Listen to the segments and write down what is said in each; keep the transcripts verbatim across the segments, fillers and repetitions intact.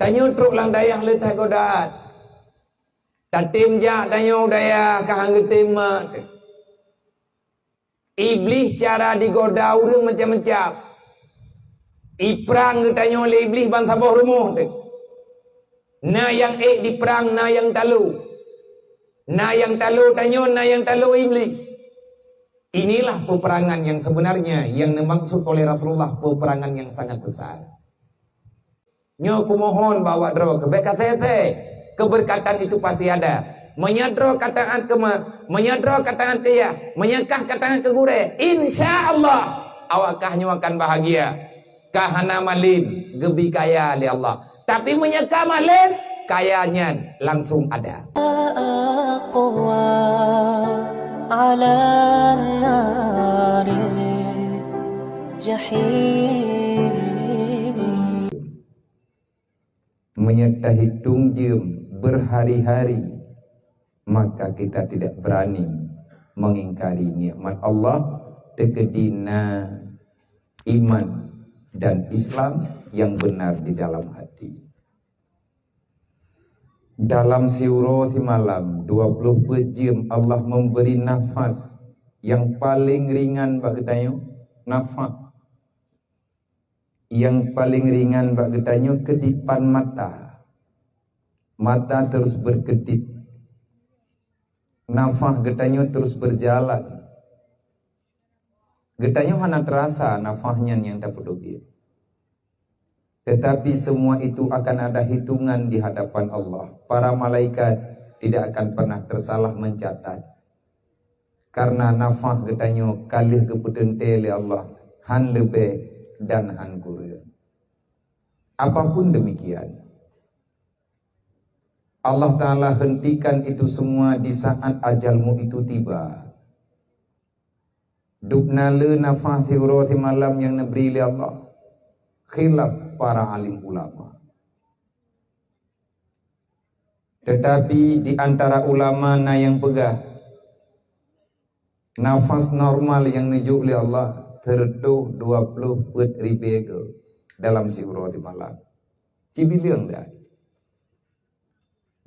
Tanyoe trok lam dayah le tagoda. Tatem jak tanyoe dayah ka han geutem mak. Iblih cara digoda ureuëng macam-macam. Iprang geutanyoe lé Iblih ban saboh rumoh teuh. Na nyang ék diprang, na nyang talo. Na nyang talo tanyoe, na nyang talo Iblih. Inilah peperangan yang sebenarnya yang dimaksud oleh Rasulullah, peperangan yang sangat besar. Nyoe kumohon bak awak droe keuh, bék kasé-sé. Keberkatan itu pasti ada. Meunyoe droe kataát keu ma, meunyoe droe kataát keu yah, meunyoe kah kataát keu gurée, insya Allah awak kah nyoe akan bahagia. Kah hana malem, geubi kaya lé Allah. Tapi meunyoe ka malem, kaya nyan langsung ada. أقوى على النار الجحيم. Meunyoe tahitung jeuem berhari-hari, maka kita tidak berani mengingkari nikmat Allah, teukeudi na iman dan Islam yang benar di dalam hati. Dalam siuroe simalam, dua puluh peuet jeuem, Allah memberi nafas yang paling ringan bak geutanyoe, nafas. Nyang paleng ringan bak geutanyoe kedipan mata. Mata terus berkedip. Nafas geutanyoe terus berjalan. Geutanyoe hana terasa nafas nyan nyang tapeuteubiet. Tetapi semua itu akan ada hitungan di hadapan Allah. Para malaikat tidak akan pernah tersalah mencatat. Karena nafas geutanyoe ka lheueh geupeuteuntée lé Allah, han leubeh dan han kureueng. Apapun demikian, Allah Ta'ala hentikan itu semua di saat ajalmu itu tiba. Dubna le nafas siuroe simalam nyang neubri lé Allah, khilaf para alim ulama. Tetapi di antara ulama na nyang peugah, nafas normal nyang neujok lé Allah sireutoh dua ploh peuet ribée goe dalam siuroe simalam. Cibileung that.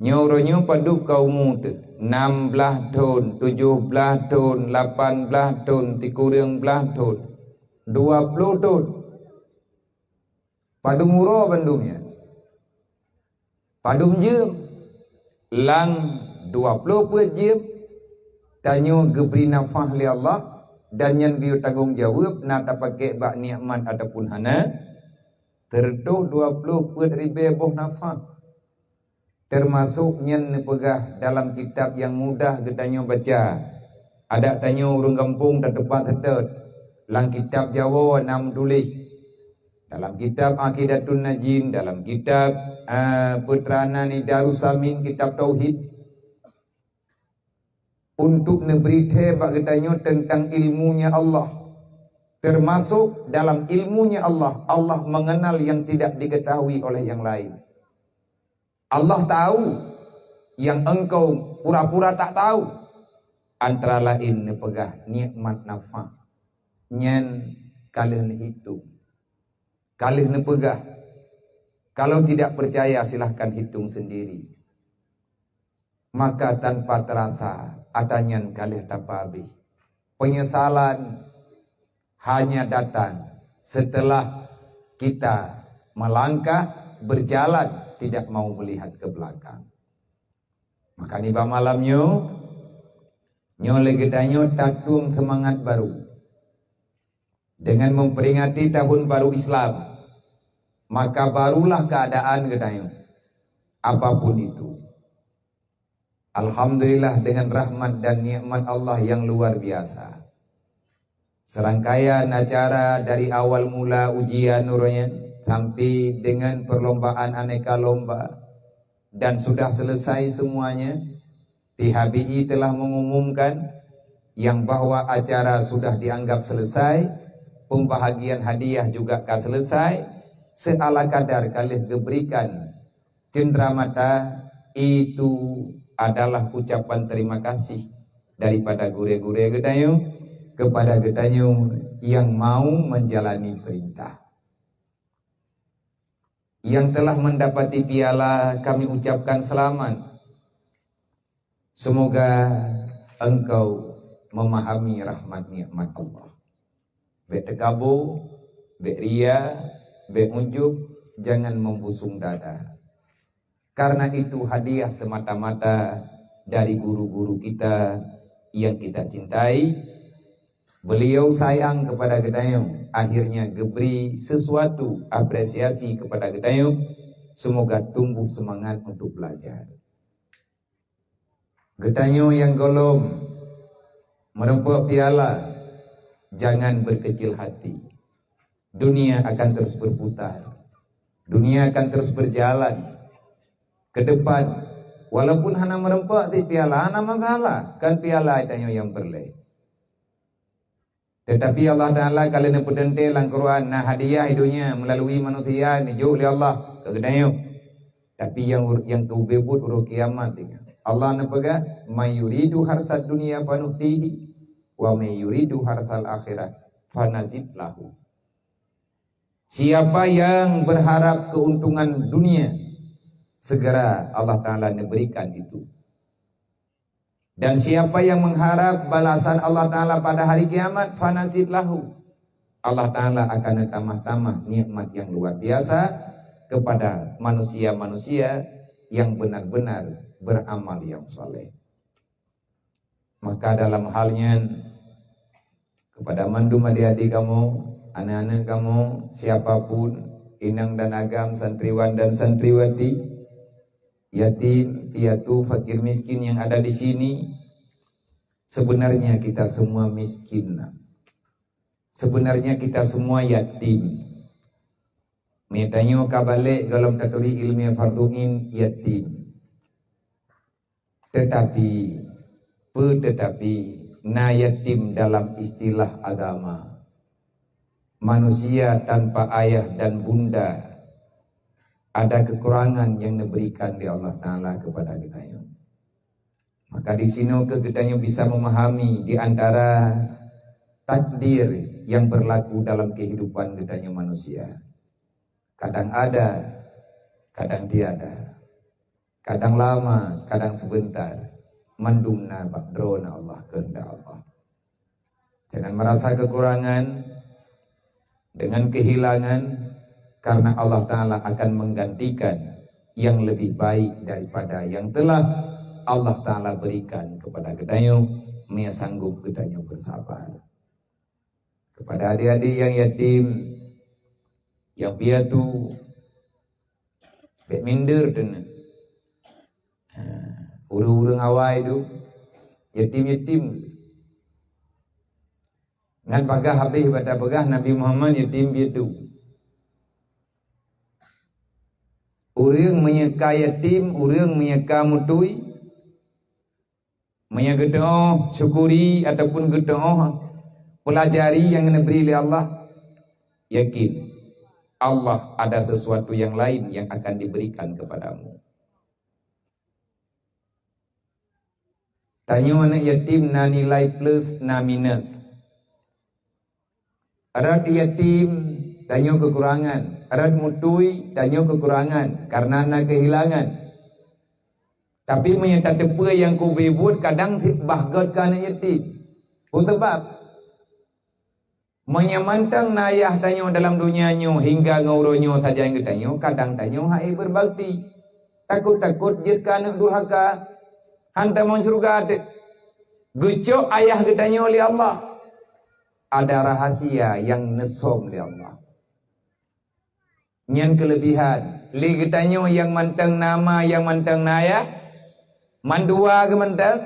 Nyoe uroe nyoe padub ka umu teuh, nam blaih thon, tujoh blaih thon, lapan blaih thon, sikureueng blaih thon, dua ploh thon. Padub uroe bandum nyan. Padub jeuem. Lam dua ploh peuet jeuem, tanyoe geubri nafas lé Allah dan nyan geuyue tanggong jaweueb na tapakék bak nikmat ataupun hana, sireutoh dua ploh peuet ribée boh nafas. Teumasok nyan neupeugah dalam kitab nyang mudah geutanyoe baca. Adak tanyoe ureuëng gampông tateupat seutôt. Lam kitab Jawoe na meutuléh. Dalam kitab Aqidatun Najin, dalam kitab, a, Peutrana Nidarus Samin, kitab tauhid. Untuk neubri thée bak geutanyoe teuntang ilmunya Allah. Teumasok dalam ilmunya Allah, Allah mengenal yang tidak diketahui oleh yang lain. Allah tahu yang engkau pura-pura tak tahu. Antara lain neupeugah nikmat nafas. Nyan ka lheueh neuhitung. Ka lheueh neupeugah. Kalau tidak percaya, silahkan hitung sendiri. Maka tanpa terasa, ata nyan ka lheueh tapeuabéh. Penyesalan hanya datang setelah kita melangkah, berjalan, tidak mau melihat ke belakang. Maka nibak malam nyoe, nyoe lé geutanyoe tatueng seumangat baru. Dengan memperingati tahun baru Islam, maka barulah keadaan geutanyoe, apapun itu. Alhamdulillah, dengan rahmat dan nikmat Allah yang luar biasa. Serangkaian acara dari awal mula ujian uroe nyan sampai dengan perlombaan aneka lomba, dan sudah selesai semuanya. P H B I telah mengumumkan yang bahwa acara sudah dianggap selesai, pembahagian hadiah juga ka selesai, seala kadar ka lheueh geuberikan cendera mata, itu adalah ucapan terima kasih daripada gurée-gurée geutanyoe kepada geutanyoe yang mau menjalani perintah. Yang telah mendapati piala, kami ucapkan selamat. Semoga engkau memahami rahmat nikmat Allah. Bék teukabô, bék ria, bék ujub, jangan membusung dada. Karena itu hadiah semata-mata dari guru-guru kita yang kita cintai. Beliau sayang kepada geutanyoe, akhirnya geubri sesuatu apresiasi kepada geutanyoe. Semoga tumbuh semangat untuk belajar. Geutanyoe nyang gohlom meureumpok piala, jangan berkecil hati. Dunia akan terus berputar. Dunia akan terus berjalan ke depan. Walaupun hana meureumpok di piala, hana masalah. Kan piala tanyoe nyang peureulée. Tetapi Allah Taala ka lheueh neupeuteuntée lam Quran, na hadiah di dunia meulalu manusia neujok lé Allah keu geutanyoe. Tapi nyang ur-, nyang keu ubé buet uroe kiamat, ingat. Allah neupeugah, "Man yuridu harsad dunya fanu'tihi, wa man yuridu harsal akhirah fanazid lahu." Siapa yang berharap keuntungan dunia, segera Allah Taala neuberikan itu. Dan siapa yang mengharap balasan Allah Taala pada hari kiamat, fanazid lahu. Allah Taala akan neutamah-tamah nikmat yang luar biasa kepada manusia-manusia yang benar-benar beramal yang saleh. Maka dalam hal nyan, kepada mandum adik-adik kamoe, aneuk-aneuk kamoe, siapapun, inong dan agam, santriwan dan santriwati, yatim, piatu, fakir miskin yang ada di sini, sebenarnya kita semua miskin, nak. Sebenarnya kita semua yatim. Meunyoe tanyoe ka balek gohlom taturi ileumèe fardhu ain, yatim. Tetapi, peu tetapi, na yatim dalam istilah agama. Manusia tanpa ayah dan bunda, ada kekurangan yang diberikan di Allah Taala kepada geutanyoe. Maka di sinoe keuh geutanyoe bisa memahami di antara takdir yang berlaku dalam kehidupan geutanyoe manusia. Kadang ada, kadang tiada. Kadang lama, kadang sebentar. Mandum na bak droe na Allah, kehendak Allah. Jangan merasa kekurangan dengan kehilangan, karena Allah Taala akan menggantikan yang lebih baik daripada yang telah Allah Taala berikan kepada geutanyoe, meunyoe sanggup geutanyoe bersabar. Kepada adik-adik yang yatim, yang piatu, bék minder teunang. Ha, ureueng-ureueng awai tu, yatim-yatim. Ngat bagaih habéh bak tapeugah Nabi Muhammad yatim piatu. Ureueng meunyoe ka yatim, ureueng meunyoe ka mutui, meunyoe geutu'oh syukuri ataupun geutu'oh pelajari nyang neubri lé Allah, yakin Allah ada sesuatu yang lain yang akan diberikan kepadamu. Tanyoe aneuk yatim na nilai plus, na minus. Rot yatim, tanyoe kekurangan. Rot mutui, tanyoe kekurangan karena na kehilangan. Tapi meunyoe tateupeue nyang keubeue buet, kadang bah göt keu aneuk yatim. Peue sabab? Meunyoe mantong na ayah tanyoe dalam donya nyoe hingga ngon uroe nyoe sajan geutanyoe, kadang tanyoe hana berbakti. Takot-takot jeuet keu aneuk durhaka, han tamong syeuruga teuk. Geucok ayah geutanyoe lé Allah. Ada rahasia nyang neusöm lé Allah. Nyan keulebihan. Lé geutanyoe nyang mantong na ma, nyang mantong na ayah, mandua geuh mantong,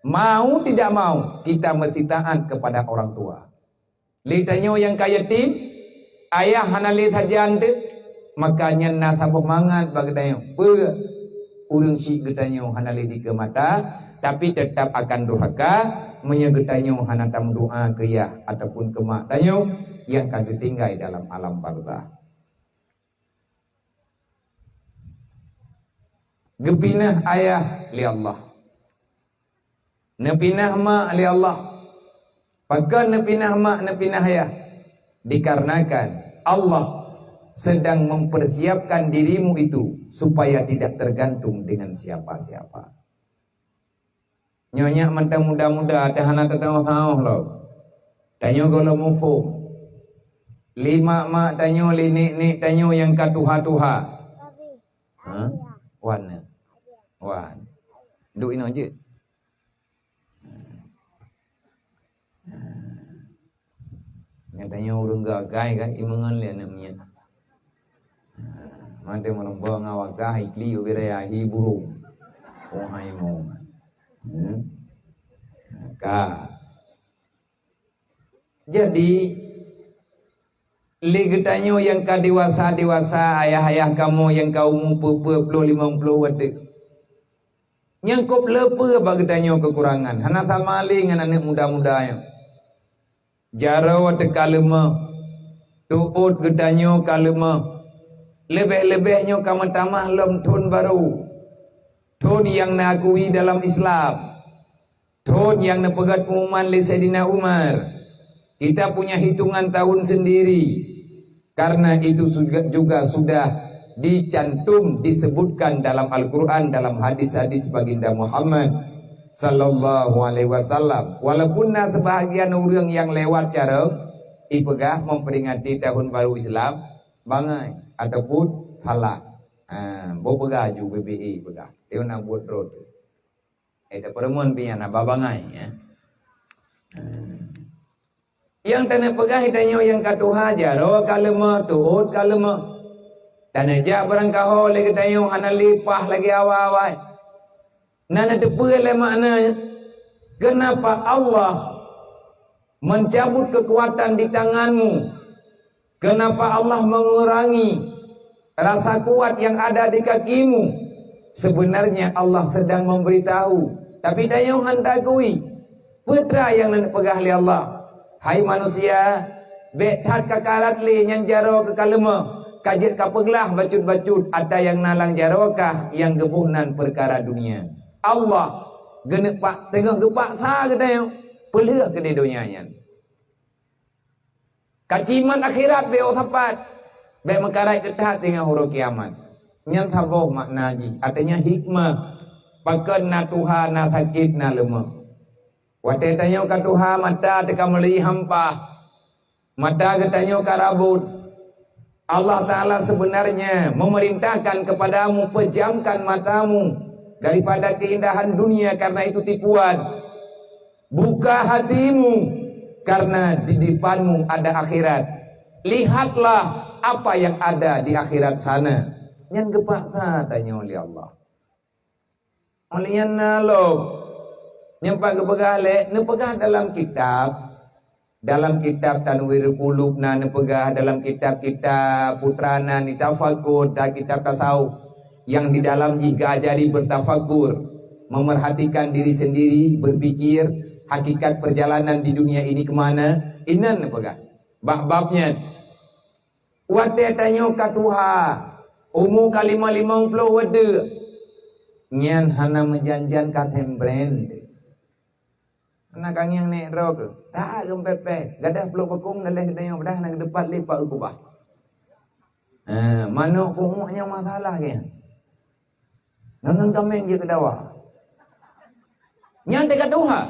mau tidak mau, kita mesti taat kepada orang tua. Lé tanyoe nyang ka yatim, ayah hana lé sajan teuk, maka nyan na saboh mangat bak geutanyoe. Peue? Ureueng syik geutanyoe hana lé dikeue mata, tapi teutap akan durhaka meunyoe geutanyoe hana tameudoa keu yah ataupun keu mak tanyoe nyang ka geutinggai dalam alam barzakh. Geupinah ayah lé Allah. Neupinah mak lé Allah. Pakon neupinah mak, neupinah ayah? Dikarenakan Allah sedang mempersiapkan dirimu itu supaya tidak tergantung dengan siapa-siapa. Nyoe nyak mantong muda-muda, teuh hana tateu'oh-teu'oh lom. Tanyoe gohlom muphom. Lé mak-mak tanyoe, lé nek-nek tanyoe nyang ka tuha-tuha. Ha? Wan. Wan. Duek inoe jeuet. Nyang tanyoe ureueng geuagai kan, imeungon lé aneuk miet. Mantong meureumpok ngon awak gah, ikli ubit raya hi burung. Oh, hai mo. Hmm. Ka. Jadi, lé geutanyoe nyang ka dewasa-dewasa, ayah-ayah kamoe nyang ka umu peuet-peuet ploh, limong ploh watèe, nyang kôb le peue bak geutanyoe keukurangan, hana sama lé ngon aneuk muda-muda nyoe. Jaroe teuka leumoh, tuôt geutanyoe ka leumoh, leubeh-leubeh nyoe ka meutamah lom thon barô, thon nyang neukui dalam Islam. Thon nyang neupeugét pengumuman lé Saidina Umar, kita punya hitungan tahun sendiri, karena itu suga-, juga sudah dicantum, disebutkan dalam Al-Quran, dalam hadis-hadis Baginda Muhammad sallallahu alaihi wasallam. Walaupun na sebahagian ureueng nyang lewat cara ipeugah memperingati tahun baru Islam bangai ataupun salah. Ha, boh peugah ju B B E peugah. Teuh na buet droe teuh. Eh, tapeureumeun pih nyan haba bangai, ya. Hmm. Nyang taneuk peugah geutanyoe nyang ka tuha, jaroe ka leumoh, tuôt ka leumoh. Taneuk jak beurangkaho lé geutanyoe hana lé paih lagèe awai-awai. Na neuteupeue lé makna, kenapa Allah mencabut kekuatan di tanganmu? Kenapa Allah mengurangi rasa kuat yang ada di kakimu? Sebenarnya Allah sedang memberitahu, tapi tanyoe han takui. Peue teuma nyang neupeugah lé Allah, "Hai manusia, bèk that ka karat lé nyan jaroe keuh ka leumoh, ka jeuet ka peuglah bacut-bacut ata nyang na lam jaroe kah nyang geuboh nan peukara dunia." Allah geuneuk pak-, teungoh geupaksa geutanyoe peulheueh keudéh donya nyan. Ka cimat akhirat bèk sapat, bèk meukarat keu that teungoh uroe kiamat. Nyan saboh makna jih, artinya hikmah. Pakon na tuha, na sakét, na leumoh. Watèe tanyoe ka tuha, mata teuka meuli hampah. Mata geutanyoe ka rabot. Allah Ta'ala sebenarnya memerintahkan kepadamu, pejamkan matamu daripada keindahan dunia, karena itu tipuan. Buka hatimu, karena di depanmu ada akhirat. Lihatlah apa yang ada di akhirat sana. Nyan geupaksa tanyoe lé Allah. Óh lheueh nyan na lom. Nyan pat geupeugah lé, neupeugah dalam kitab. Dalam kitab Tanwirul Qulub na neupeugah, dalam kitab-kitab Putra na, ni tafakur, dan kitab tasawuf yang di dalam jih geuajari bertafakur, memerhatikan diri sendiri, berpikir hakikat perjalanan di dunia ini ke mana, inan neupeugah. Bab-bab nyan. Watèe tanyoe ka tuha, umu ka limong-limong ploh watèe, nyan hana meujan-jan ka tem brand. Hana ka ngieng nèk droe keuh. That geumpèe-pèe, gadah ploh bakong daléh tanyoe, padahai hana geuteupat lé pat eukubah. Ha, manok peuhuk nyan masalah keuh nyan. Ngon kaméng jeuet keu dawa. Nyan teuka tuha.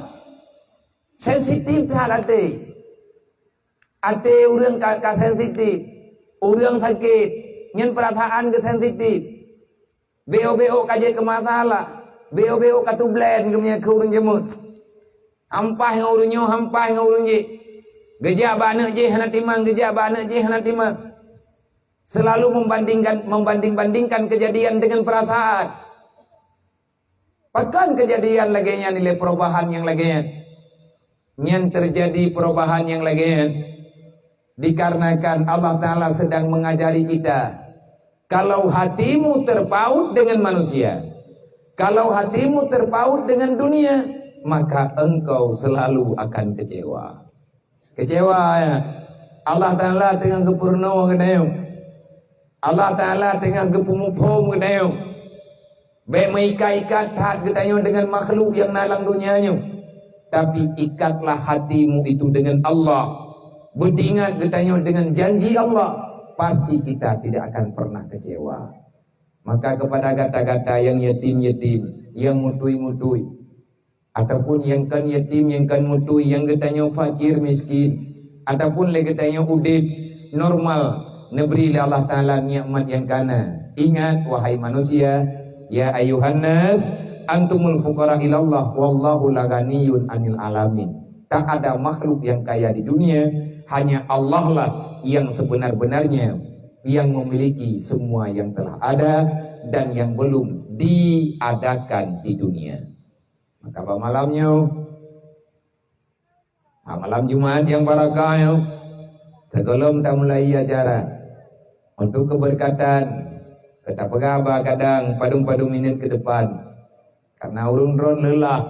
Sensitif that até. Até ureueng ka, ka sensitif. Ureueng sakét, nyan peurasaan geuh sensitif. Beu-beu ka jeuet keu masalah. Beu-beu ka tublen geuh meunyoe keu ureueng jeumeut. Hampah ngon ureueng nyoe, hampah ngon ureueng jéh. Geujak bak aneuk jéh hana timang, geujak bak aneuk jéh hana timang. Selalu membandingkan, membanding-bandingkan kejadian dengan perasaan. Pakon keujadian lagèe nyan ilèe perubahan nyang lagèe nyan? Nyan teujadi perubahan nyang lagèe nyan dikarenakan Allah Ta'ala sedang mengajari kita, kalau hatimu terpaut dengan manusia, kalau hatimu terpaut dengan dunia, maka engkau selalu akan kecewa. Kecewa, ya. Allah Ta'ala teungoh geupeurunoe geutanyoe. Allah Ta'ala teungoh geupeumuphom geutanyoe. Bèk meuikat-ikat that geutanyoe deungon makhluk nyang na lam donya nyoe. Tapi ikatlah hatimu itu dengan Allah. Beutingat geutanyoe deungon janji Allah. pasti kita tidak akan pernah kecewa. Maka kepada gata-gata yang yatim-yatim, yang mutui-mutui, ataupun nyang kon yatim, nyang kon mutui, nyang geutanyoe fakir miskin, ataupun lé geutanyoe udeb normal neubri lé Allah Taala nikmat nyang kana. Ingat, wahai manusia, ya ayuhan nas, antumul fuqara ilallah, wallahu la ghaniyun anil alamin. Tak ada makhluk yang kaya di dunia, hanya Allah lah yang sebenar-benarnya yang memiliki semua yang telah ada dan yang belum diadakan di dunia. Maka bak malam nyoe, ha, malam Jumat nyang barakah nyoe, sigohlom tamulai acara, untuk keberkatan, ka tapeugah bah kadang padum-padum minit ke depan. Karena ureuëng droen leulah,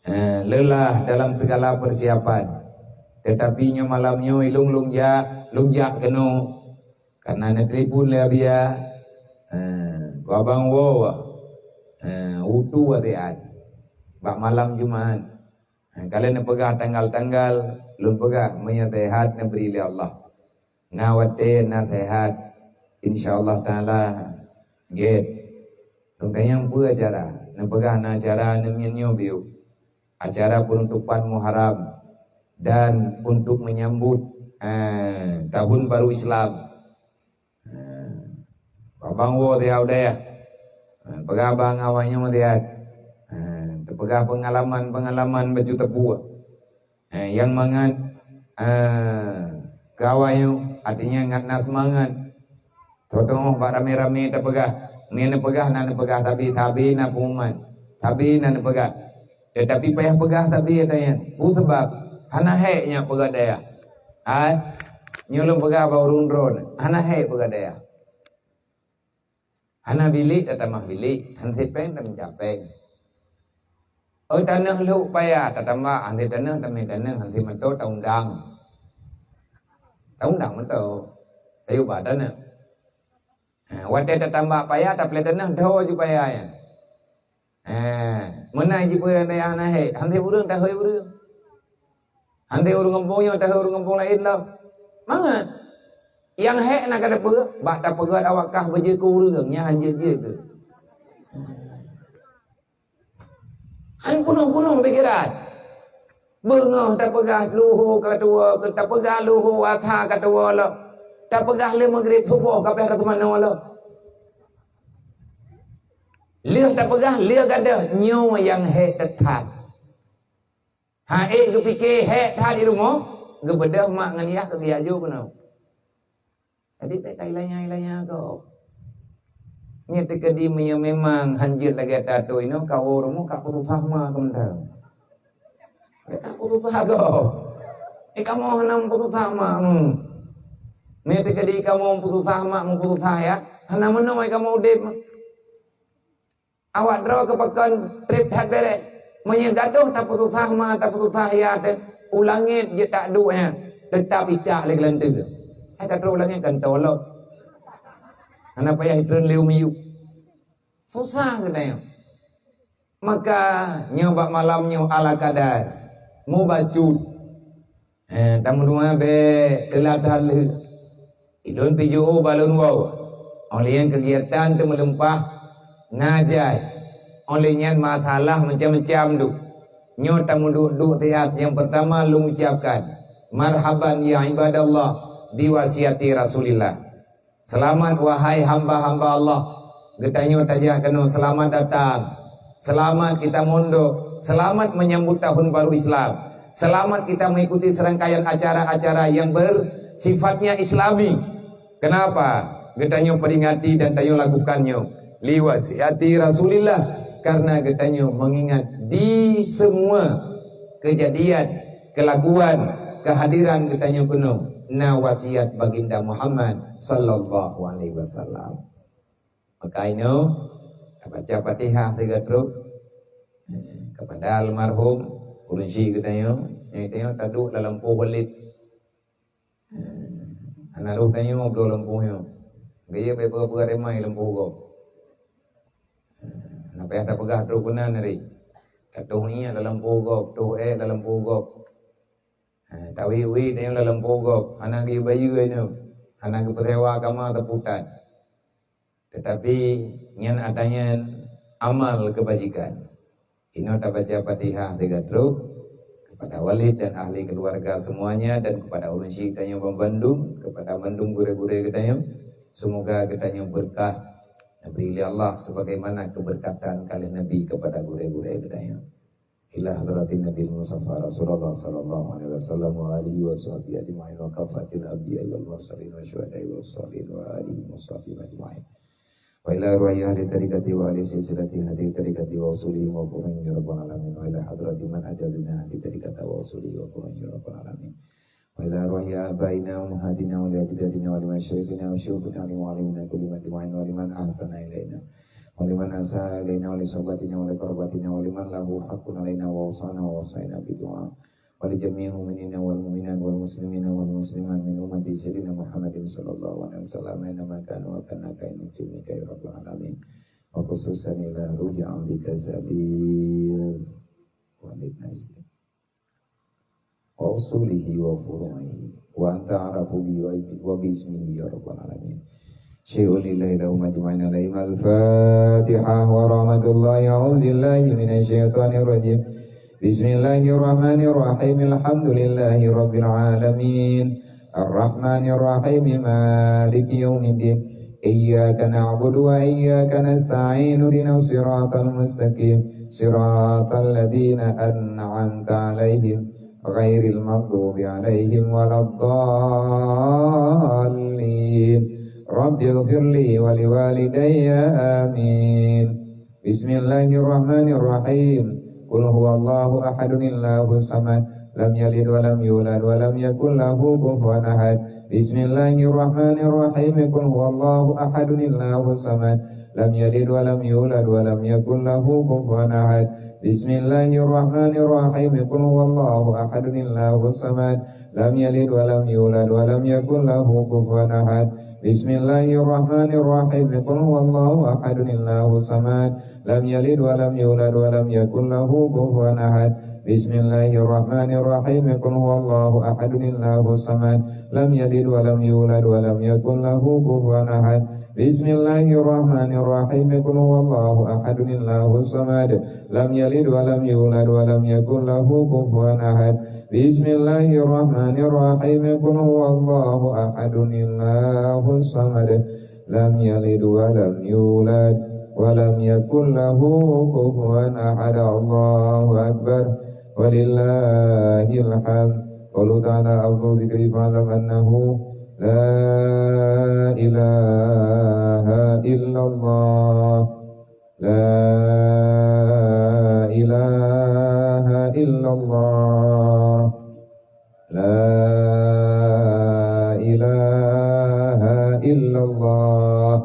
eh, leulah dalam segala persiapan. Tetapi nyoe malam nyoe ilong lôn jak, lôn jak keunoe. Karena neutelepon lé Abia, eh, ku abang woe, eh, utu watée nyan bak malam Jumat. Eh, ka lheueh neupeugah tanggal-tanggal, lôn peugah meunyoe sehat neubri lé Allah. Na watée na sehat, insya Allah Taala gét. Lôn tanyong peue acara, neupeugah na acara neumiet nyoe biôh. Acara penutupan Muharram dan untuk menyambut, eh, tahun baru Islam. Eh, abang woe siat u dayah. Eh, peugah bang awaknyoe siat. Eh, teupeugah pengalaman-pengalaman bacut teupue. Eh, nyang mangat, eh, keu awaknyoe, artinya ngat na seumangat. Teuh-teuh bak ramé-ramé tapeugah. Meunyoe neupeugah na neupeugah sabe-sabe na pengumuman. Sabe na neupeugah. Tetapi payah peugah sabe tanyan. Peue sabab? Hana hék nyan peugah dayah. Hai, nyoe lôn peugah bak ureuëng droen. Hana hék peugah dayah. Hana bilék tatamah bilék, han sé péng tameucapéng. Oh, tanoh lhok paya tatambah, han sé tanoh tamé tanoh, han sé moto taundang. Taundang moto. Tayue ba tanoh. Ha, watée tatambah paya, taplé tanoh, dho ju paya nyan. Ha, meunan jipeue dan dayah hana hék, han sé ureuëng tahôi ureuëng. Han sé ureuëng gampông nyoe tahôi ureuëng gampông laén lom. Mangat. Nyang hék na ka tapeue, bak tapeugét awak kah beujeuet keu ureuëng, nyan han jeuet-jeuet keu. Han peunoh-peunoh pikiran. Beungoh tapeugah luho ka tuwoe, tapeugah luho asa ka tuwoe lom. Tapeugah lé Maghrib suboh ka abéh rot manoe lom. Lheueh tapeugah, lheueh gadôh, nyoe nyang hék that. Ha ék geupike hék that di rumoh, geubeudôh mak ngon yah keu geujak ju keunoe. Jadi, bèk ka ilanya-ilanya gob. Nyan teukeudi meunyoe memang han jeuet lagèe tato inoe, kawoe rumoh ka peususah ma keu mantong. Bèk ka peususah gob. Eh, kamoe hana meupeususah ma, hmm. Nyan teukeudi kamoe meupeususah ma, meupeususah yah, hana meunoe kamoe udép. Awak droe keu pakon trép that bèrèh. Meunyoe gadôh tapeususah ma, tapeususah yah teuh, u langét jeuet taduek nyan, teutap icak lé geulanteue. Hai ka trôh u langét kan tolok. Hana payah itreun lé u miyueb. Susah geutanyoe. Maka nyoe bak malam nyoe ala kadar. Mubacut. Eh, tameudoa bèk teulat that lheueh. Ulôn pih jiôh balon woe. Óh lheueh nyan keugiatan teumeuleumpah na jai. Óh lheueh nyan masalah macam-macam duek. Nyoe tameuduek-duek siat nyang peurtama lôn ucapkan, marhaban ya ibadallah bi wasiati Rasulillah. Seulamat, wahai hamba-hamba Allah. Geutanyoe tajak keunoe, seulamat datang. Seulamat kita mondok. Seulamat menyambut tahun baru Islam. Seulamat kita mengikuti serangkaian acara-acara yang bersifatnya Islami. Kenapa? Geutanyoe peringati dan tanyoe lakukan nyoe. Li wasiati Rasulillah. Karena geutanyoe mengingat di semua kejadian, kelakuan, kehadiran geutanyoe keunoe na wasiat Baginda Muhammad sallallahu alaihi wasallam. Maka inoe, tabaca Fatihah sigoe trôk, eh, kepada almarhum ureueng syik geutanyoe, nyang geutanyoe taduek lam lampôh balet. Hana roh tanyoe bloe lampôh nyoe. Gaya bèk peugah-peugah remai lampôh gob. Hana payah tapeugah trôh keunan hari. Tatoh iék lam lampôh gob, toh ék lam lampôh gob. Ha, tawi-wi tanyoe lam lampôh gob. Hana geubayeue nyoe. hana geupeurewa agama teuputat. Teutapi nyan ata nyan amal keubajikan. Inoe tabaca Fatihah teuga trok kepada walid dan ahli keluarga semuanya dan kepada ulôn syik tanyoe bandum, kepada bandum gurée-gurée geutanyoe. Semoga geutanyoe berkah diberi oleh Allah sebagaimana keberkatan kaleh Nabi kepada gurée-gurée geutanyoe. Ila hadratin Nabi Mustafa Rasulullah sallallahu alaihi wasallam wa alihi wa sahbihi ajma'in wa kafatil anbiya wal mursalin wa syuhada wa salihin wa alihi wa sahbihi ajma'in. Wa ila ruhi ahli tariqati wa ahli silsilati ahli tariqati wa usulihim wa furu'ihim ya rabbal alamin. Wa ila hadrati man ajalina ahli tariqata wa usulihi wa furu'ihim ya rabbal alamin. Wa ila ruhi abaina wa ummahatina wa li ajdadina wa li masyayikhina wa syuyukhina wa li muallimina kulli majmu'in wa liman ahsana ilaina wa liman asaa ilaina wa li sohbatina wa li qarabatina wa liman lahu haqqun alaina wa usana wa wasaina bi du'a wa li jami'il mu'minina wal mu'minat wal muslimina wal muslimat min ummati sayyidina Muhammadin sallallahu alaihi wasallam aina ma kanu wa kana kainun fi mika ya rabbal alamin. Wa khususan ila ruhi abdika Zabil Walid Nasir wa usulihi wa furu'ihi wa anta a'rafu bi wa bi ismihi ya rabbal alamin. Syai'un lillahi lahum ajma'in alaihim al-Fatihah wa rahmatullahi a'udzu billahi minasy syaithanir rajim. Bismillahirrahmanirrahim. Alhamdulillahi rabbil alamin. Arrahmanirrahim. Maliki yaumiddin. Iyyaka na'budu wa iyyaka nasta'in. Ihdinas siratal mustaqim. Siratal ladzina an'amta 'alaihim ghairil maghdubi 'alaihim waladdallin. Rabbighfirli wa liwalidayya. Amin. Bismillahirrahmanirrahim. Qul huwallahu ahadun Allahus samad. Lam yalid wa lam yulad wa lam yakul lahu kufuwan ahad. Bismillahirrahmanirrahim. Qul huwallahu ahadun Allahus samad. Lam yalid wa lam yulad wa lam yakul lahu kufuwan ahad. Bismillahirrahmanirrahim. Qul huwallahu ahadun Allahus samad. Lam yalid wa lam yulad wa lam yakul lahu kufuwan ahad. Bismillahirrahmanirrahim. Qul huwallahu ahadun Allahus samad. Lam yalid wa lam yulad wa lam yakul lahu kufuwan ahad. Bismillahirrahmanirrahim. Qul huwallahu ahadun Allahus samad. Lam yalid wa lam yulad wa lam yakul lahu kufuwan ahad. Bismillahirrahmanirrahim. Qul huwallahu ahadun Allahus samad. Lam yalid wa lam yulad wa lam yakul lahu kufuwan ahad. Bismillahirrahmanirrahim. Qul huwallahu ahadun Allahus samad. Lam yalid wa lam yulad wa lam yakul lahu kufuwan ahad. Allahu akbar. Walillahil hamd. Qalu ta'ala afdalu dzikri fa'lam annahu la ilaha illallah. La ilaha illallah. La ilaha illallah.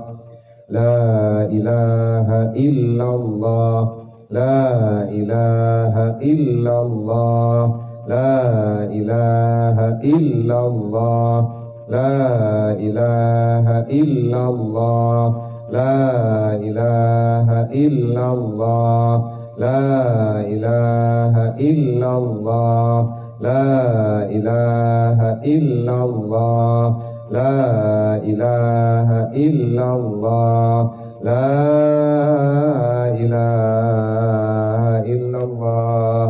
La ilaha illallah. La ilaha illallah. La ilaha illallah. La ilaha illallah. La ilaha illallah. La ilaha illallah. La ilaha illallah. La ilaha illallah. La ilaha illallah.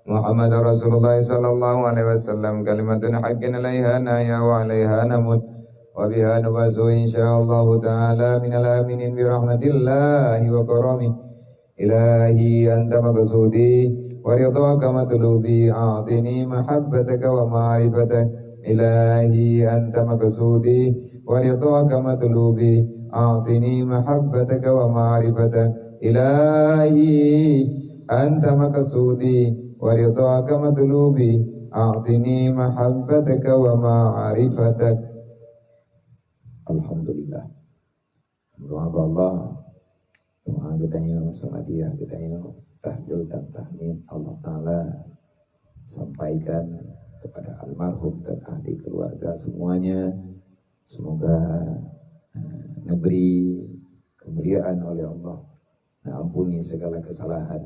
Muhammadar Rasulullah sallallahu alaihi wasallam, kalimatun haqqin alaiha nahya wa alaiha namut, wa biha nub'atsu insyaallahu ta'ala minal aminin bi rahmatillahi wa karamih. Ilahi anta maqsudi wa ridhaka matlubi, a'tini mahabbataka wa ma'rifatak. Ilahi anta maqsudi wa ridhaka matlubi, a'tini mahabbataka wa ma'rifatak. Ilahi anta maqsudi wa ridhaka matlubi, a'tini mahabbataka wa ma'rifatak. Alhamdulillah. Doa bak Allah, doa geutanyoe, samadiyah geutanyoe, tahlil dan tahmid Allah Ta'ala sampaikan kepada almarhum dan ahli keluarga semuanya. Semoga, eh, diberi kemuliaan oleh Allah, diampuni segala kesalahan,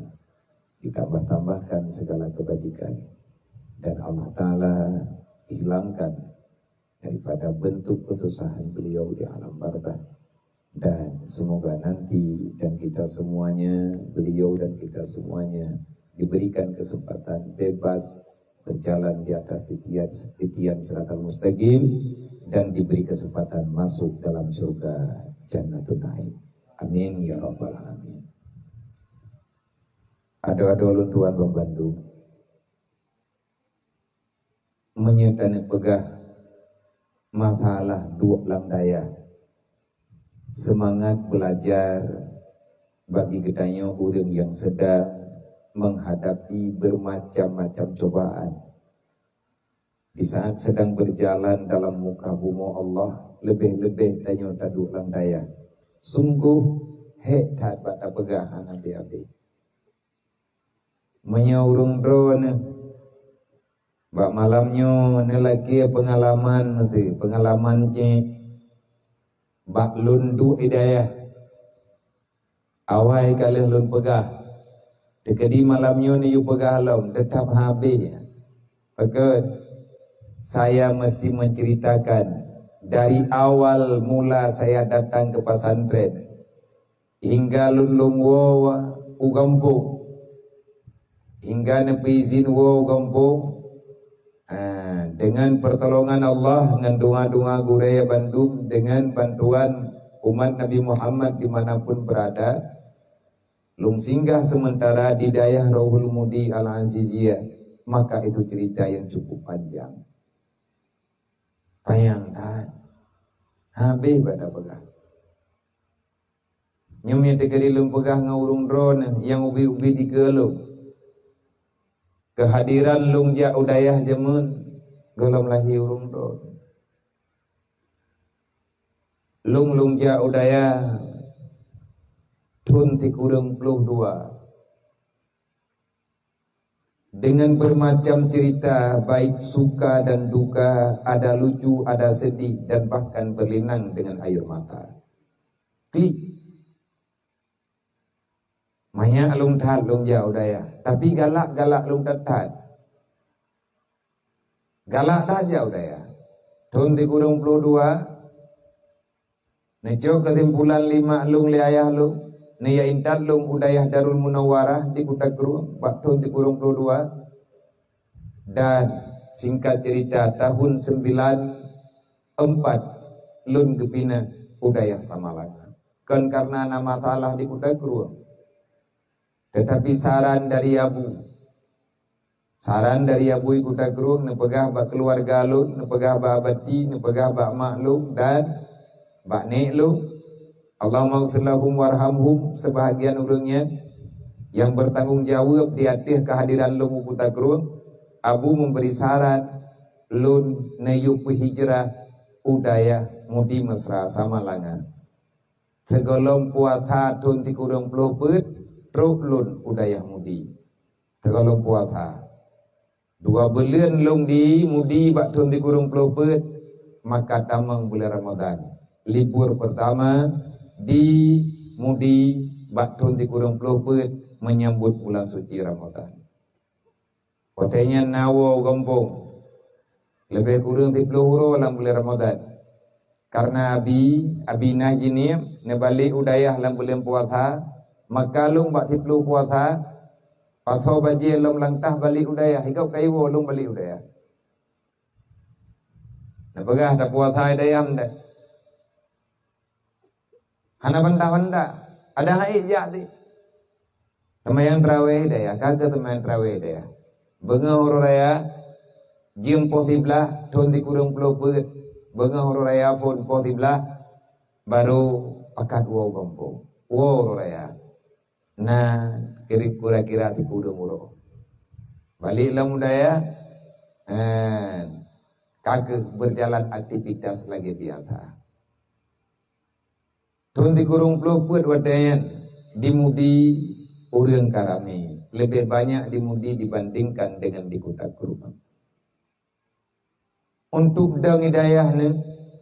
ditambah-tambahkan segala kebajikan, dan Allah Ta'ala hilangkan daripada bentuk kesusahan beliau di alam barzakh. Dan semoga nanti dan kita semuanya, beliau dan kita semuanya diberikan kesempatan bebas berjalan di atas titian, titian siratal mustaqim dan diberi kesempatan masuk dalam surga Jannatun Naim. Amin ya rabbal alamin. Adoe-adoe lôn tuan ban bandum. Meunyoe taneuk peugah masalah duek lam dayah, seumangat beulajar bagi geutanyoe ureuëng nyang sedang menghadapi bermacam-macam cobaan. Di saat sedang berjalan dalam muka bumoe Allah, leubeh-leubeh tanyoe taduek lam dayah. Sunggoh hék that bak tapeugah hana habéh-habéh. Meunyoe ureuëng droeneuh bak malam nyoe neulakée peungalaman, meuti peungalaman cit bak lôn duek i dayah. Awai ka lheueh lôn peugah, teukeudi malam nyoe neuyue peugah lom, teutab habéh. Pakon, saya mesti menceritakan dari awal mula saya datang ke pesantren hingga lôn lôn woe u gampông, hingga neupeuizin woe u gampông, ah, dengan pertolongan Allah, ngon doa-doa gurée bandum, dengan bantuan umat Nabi Muhammad di mana pun berada, lôn singgah sementara di dayah Rohul Mudi Al-Aziziyah, maka itu cerita yang cukup panjang. Panyang that. Habéh bak tapeugah. Nyoe nyang teukeudi lôn peugah ngon ureuëng droeneuh nyang ubit-ubit dikeue lôn. Keuhadiran lôn jak u dayah jameun gohlom lahé ureuëng droeneuh. Lôn, lôn jak u dayah thon sikureueng ploh dua. Dengan bermacam cerita, baik suka dan duka, ada lucu, ada sedih, dan bahkan berlinang dengan air mata. Klik. Manyak lôn that lôn jak u dayah, tapi galak-galak lôn that-that. Galak that jak u dayah. Thon sikureueng ploh dua, neucok keusimpulan lé mak lôn lé ayah lôn, neujak intat lôn u dayah Darul Munawwarah di Kuta Krueng bak thon sikureueng ploh dua. Dan singkat cerita, tahun sembilan empat lôn geupinah u dayah Samalanga. Kon karena na masalah di Kuta Krueng, tetapi saran dari Abu. Saran dari Abu i Kuta Krueng, neupeugah bak keuluwarga lôn, neupeugah bak abati, neupeugah bak mak lôn dan bak nék lôn. Allahumma ighfir lahum warhamhum, sebahagian ureuëng nyan nyang bertanggung jawab di ateueh keuhadiran lôn u Kuta Krueng, Abu memberi saran lôn neuyue peuhijrah u dayah Mudi Mesra Samalanga. Sigohlom puasa thon sikureueng ploh peuet, trok lôn u dayah Mudi. Sigohlom puasa. Dua buleuen lôn di Mudi bak thon sikureueng ploh peuet, maka tamong buleuen Ramadhan. Libur pertama di Mudi bak thon sikureueng ploh peuet menyambut bulan suci Ramadhan. Watée nyan na woe u gampông, leubeh kureueng siploh uroe lam buleuen Ramadhan. Karena abi, abi na jihnyan neubalek u dayah lam buleuen puasa, maka lôn bak siploh puasa, pasoe bajée lom langkah balek u dayah, i gob ka iwoe lôn balek u dayah. Neupeugah tapuasa i dayah meunan. Hana bantah-bantah. Ada hai jak di. Seumayang tarawih dayah, ka keuh seumayang tarawih dayah. Beungoh uroe raya, jeuem poh siblaih, thon sikureueng ploh peuet. Beungoh uroe raya phon poh siblaih, barô pakat woe u gampông. Woe uroe raya. Na kirib kira-kira sikureueng uroe. Balek lam u dayah, eh, ka keuh berjalan aktivitas lagée biasa. Thon sikureueng ploh peuet watée nyan di Mudi ureuëng ka ramé, leubeh banyak di Mudi dibandingkan dengan di Kuta Krueng. Untuk dong hidayah ni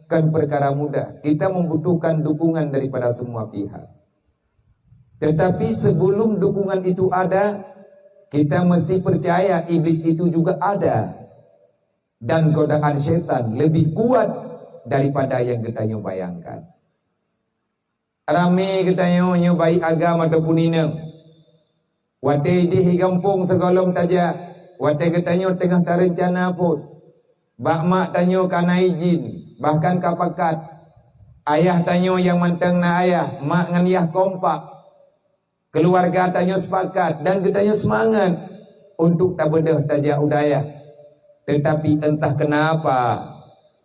kan perkara mudah. Kita membutuhkan dukungan daripada semua pihak. Tetapi sebelum dukungan itu ada, kita mesti percaya iblis itu juga ada. Dan godaan syaitan lebih kuat daripada yang geutanyoe bayangkan. Ramé geutanyoe nyoe baik agam ataupun inong. Watée idéh i gampông sigohlom tajak, watée geutanyoe teungoh tareuncana phon, bak mak tanyoe ka na idhin, bahkan ka pakat. Ayah tanyoe nyang mantong na ayah, mak ngon yah kompak. Keuluwarga tanyoe seupakat dan geutanyoe seumangat untuk tabeudôh tajak u dayah. Teutapi entah keunapa,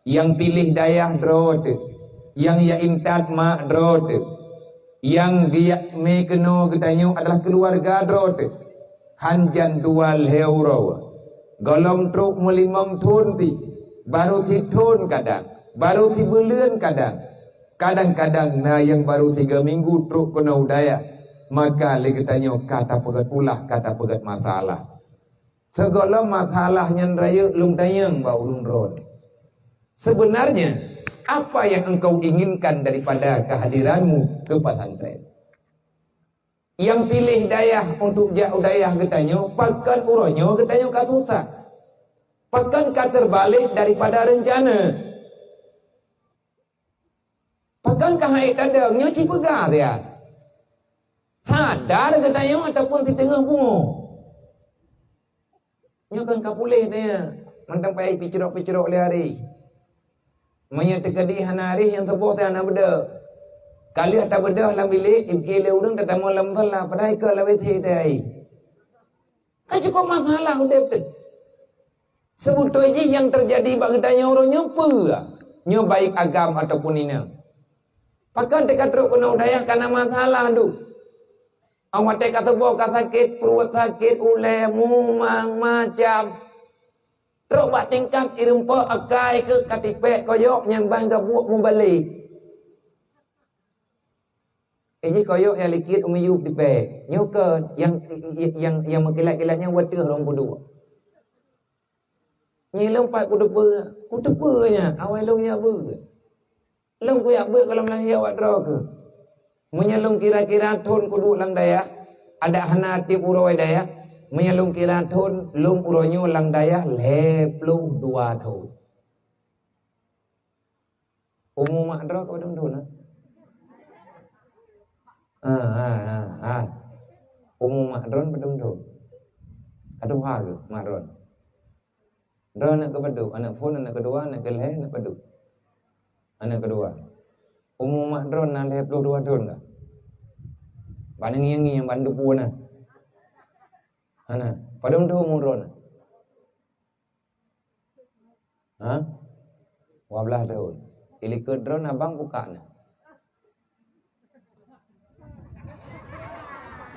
nyang piléh dayah droe teuh, nyang jak intat mak droe teuh, nyang geujak mé keunoe geutanyoe adalah keuluwarga droe teuh. Hanjan dua lhée uroe, gohlom trok meulimong thon pih, barô sithon kadang, barô sibuleuen kadang. Kadang-kadang na nyang barô sigoe minggu trok keunoe u dayah, maka lé geutanyoe ka tapeugét ulah, ka tapeugét masalah. Sigohlom masalah nyan rayeuk lôn tanyong bak ulôn droe. Sebenarnya, apa yang engkau inginkan daripada kehadiranmu ke pesantren? Nyang piléh dayah untuk jak u dayah geutanyoe, pakon uroe nyoe geutanyoe ka susah? Pakon ka teubalék daripada reuncana? Pakon ka han ék tadong, nyoe ci peugah siat. Sadar geutanyoe ataupun siteungoh pungo? Nyoe kan ka puléh tanyoe, mantong payah picrok-picrok lé arih. Meunyoe teukeudi hana arih nyang teuboh teuh hana beudôh. Ka lheueh tabeudôh lam bilék, ié lé ureuëng tatamong lam musala, padahai ka lawét sidai. Ka cukup masalah udeb teuh. Seubeutôi jih nyang teujadi bak geutanyoe uroe nyoe peue? Nyoe baik agam ataupun inong. Pakon teuka trok keunoe u dayah ka na masalah duek. Awai watée ka teuboh ka sakét pruet, sakét ulée, mumang, macam. Trok bak tingkat irumpok akai keu ka tipék koyok nyang ban gabuek mubalek. Eh, jih koyok nyang likit u miyueb tipék. Nyoe keuh nyang, nyang, nyang meukilat-kilat nyan wateuh lôn peuduek. Nyan lôn pat kuteupeue, kuteupeue nyan, awai lôn jak beuet. Lôn kujak beuet gohlom lahé awak droe keuh. Meunyoe lôn kira-kira thon kuduek lam dayah, adak hana tieb uroe dayah. Meunyoe lôn kira thon, lôn uroe nyoe lam dayah lhée ploh dua thon. Umu mak droe ka padum thon, ha? Ha, ha, ha, ha. Umu mak droe padum thon? Ka tuha keuh mak droe? Droe aneuk keupadum? Aneuk phon, aneuk keudua, aneuk keulhée, aneuk padum? Aneuk keudua. Umu mak droe na lhée ploh dua thon kah? Bak ngieng-ngieng ban teupeu na. Hana. Padum thon umu droe na? Ha? Dua blaih thon. Ilikot droe abang bukak na.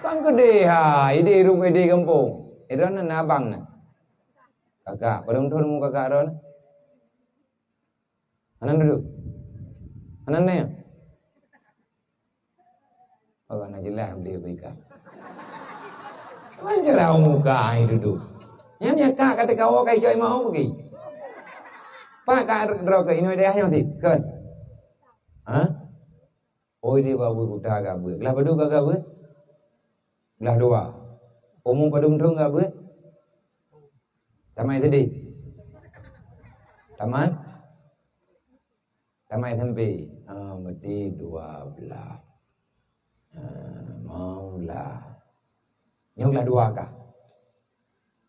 Kan keudeh ha, ideh rumoh ideh gampông. Ideh na abang na. Kakak, padum thon umu kakak droe na? Hana dudoe? Hana nanya? Awak na jeulaih udeb beuikan. Wan jarau muka ai dudoe. Nyan meunyo kak ka teukawoe ka icok imau bagi. Pak ka droe keu inong dayah nyoe ti. Kon. Ha? Oi di babu kuta ka beuet. Glah padum ka beuet? Glah dua. Umu padum thon ka beuet? Tamat S D. Tamat? Tamat S M P. Ah, berarti dua blaih. Ah, lima blaih. Nyoe glah dua kah?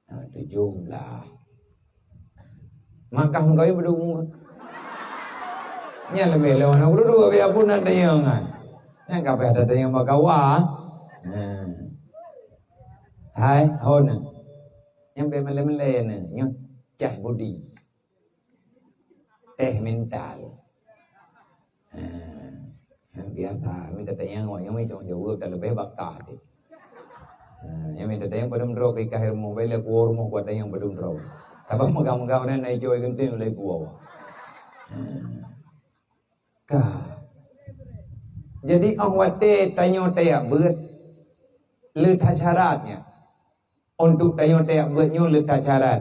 Ah, tujoh blaih. Mak kah meukawen padum umu kah? Nyan leubeh lom na dua biar pun na tanyong kan. Nyan ka payah tatanyong bak kawa. Nah. Hai, ho na. Nyan bèk melée-melée na. Nyoe cah budi. Teh mental. Ha, ha, biasa, mita tanyong awak nyang mita jaweueb, tak leubeh baka teuh. Ha, nyang mita tanyong padum droe keu ikah rumoh, bai lé kuwoe rumoh kuat tanyong padum droe. Tabang meugah-meugah na ijoi geunteng lé kuwoe. Ha. Ka. Jadi, óh watée tanyoe tajak beuet, le that syarat nyan. Untuk tanyoe tajak beuet nyoe le that syarat.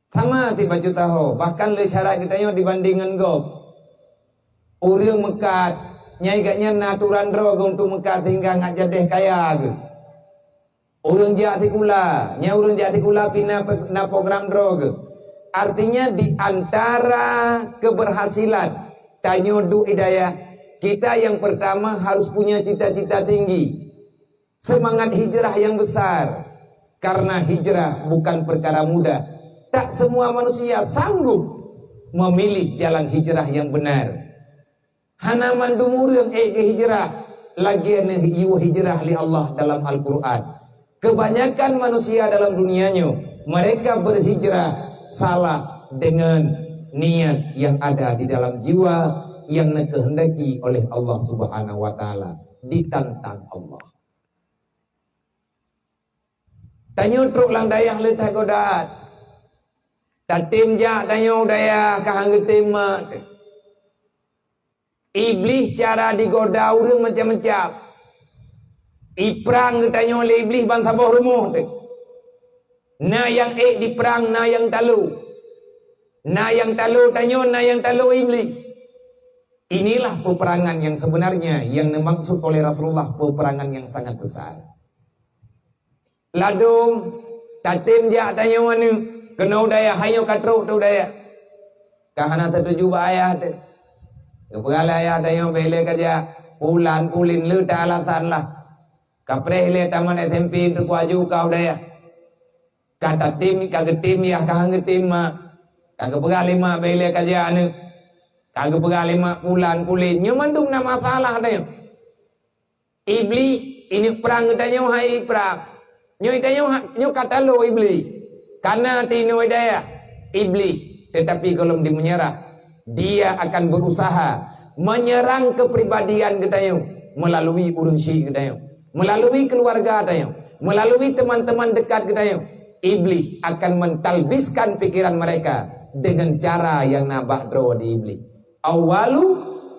Sama sibacut taho, bahkan le syarat geutanyoe dibanding ngon gob. Ureuëng meukat, nyai gobnyan na aturan droe geuh untuk meukat sehingga ngat jadeh kaya geuh. Ureuëng jak sikula, nyai ureuëng jak sikula pih na pe-, na program droe geuh. Artinya, di antara keberhasilan tanyoe duek i dayah, kita yang pertama harus punya cita-cita tinggi. Semangat hijrah yang besar. Karena hijrah bukan perkara mudah. Tak semua manusia sanggup memilih jalan hijrah yang benar. Hana mandum ureuëng ék geuhijrah, lagée neuyue hijrah lé Allah dalam Al-Qur'an. Kebanyakan manusia dalam dunia nyoe, mereka berhijrah salah dengan niat yang ada di dalam jiwa yang dikehendaki oleh Allah Subhanahu wa Ta'ala, ditantang Allah. Tanyoe trok lam dayah le tagoda. Tatem jak tanyoe dayah ka han geutem mak. Iblih cara digoda ureuëng macam-macam. Iprang geutanyoe lé Iblih ban saboh rumoh teuh. Na nyang ék diprang, na nyang talo. Na nyang talo tanyoe, na nyang talo Iblih. Inilah peperangan yang sebenarnya yang dimaksud oleh Rasulullah, peperangan yang sangat besar. Ladôm, tatem jak tanyoe aneuk, keunoe dayah, hanyoe ka trok tu dayah. Ka hana tatuju bak ayah teuh. Geupeugah lé ayah tanyoe, "Bék lé ka jak, pulan pulin le ta alasan lah. Ka preh lé tamat S M P teukuaju kau dayah. Ka tatem, ka geutem yah, ka han geutem mak. Ka geupeugah lé mak bék lé ka jak aneuk. Ka geupeugah lé mak pulan pulin." Nyoe mandum na masalah tanyoe. Iblih, ineuk prang geutanyoe hai prang. Nyoe tanyoe ha-, nyoe ka talo Iblih. Kana tinoe dayah Iblih, tetapi gohlom dimenyerah. Dia akan berusaha menyerang kepribadian geutanyoe melalui ureuëng syik geutanyoe, melalui keluarga tanyoe, melalui teman-teman dekat geutanyoe. Iblih akan mentalbiskan pikiran mereka dengan cara yang na bak droe di Iblih. Awwalu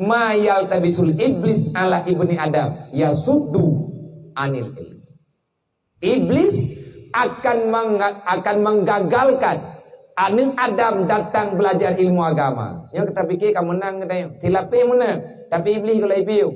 ma yaltabisul iblis ala ibni Adam yasuddu anil ilmi. Iblis akan mengga-, akan menggagalkan aneuk Adam datang belajar ilmu agama. Nyang kita pikir ka menang geutanyoe, tilapeh menang, tapi Iblis kalau ipiu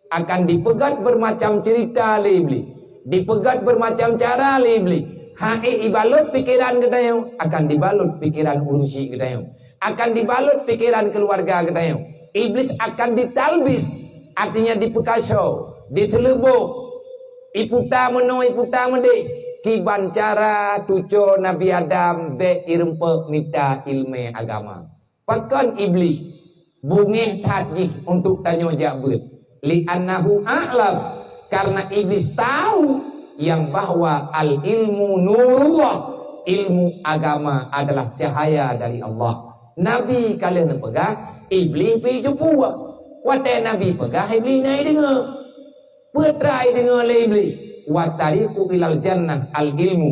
akan dipeugét bermacam cerita lé Iblis, dipeugét bermacam cara lé Iblis. Hai ibalot pikiran geutanyoe, akan dibalot pikiran ureuëng syik geutanyoe. Akan dibalot pikiran keluarga geutanyoe. Iblis akan ditalbis, artinya dipeukaso, diseuleuboh, iputa meunoe, iputa meudeh, kiban cara tuco Nabi Adam bék irumpok mita ilmu agama. Pakon Iblis bungéh that jih untuk tanyoe jak beuet? Li'annahu a'lam, karena Iblis tahu yang bahwa al-ilmu nurullah, ilmu agama adalah cahaya dari Allah. Nabi ka lheueh neupeugah, Iblis pi cupu. Watée Nabi peugah, Iblis na ideungoe. Peue terai deungoe lé Iblis? Wa tariqu ilal jannah al ilmu.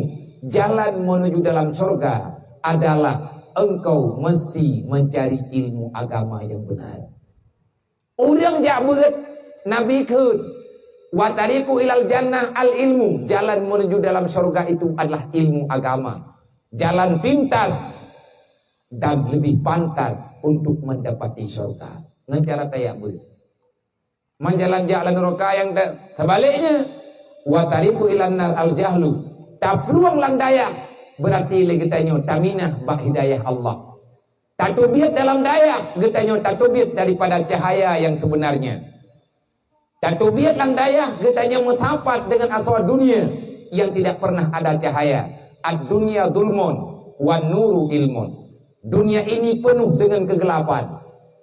Jalan menuju dalam surga adalah engkau mesti mencari ilmu agama yang benar. Ureuëng jak beuet, Nabi kheun, "Wa tariqu ilal jannah al ilmu." Jalan menuju dalam surga itu adalah ilmu agama. Jalan pintas dan lebih pantas untuk mendapati surga. Ngon cara tajak beuet. Man jalan jak lam nuraka nyang te-, sebaliknya, "Wa tariqu ilan nar al-jahlu." Taplueng lam dayah, berarti lé geutanyoe taminah bak hidayah Allah. Tateubiet dalam dayah, geutanyoe tateubiet daripada cahaya yang sebenarnya. Tateubiet lam dayah, geutanyoe meusapat dengan asoe dunia yang tidak pernah ada cahaya. Ad-dunya zulmun, wan nuru ilmun. Dunia ini penuh dengan kegelapan.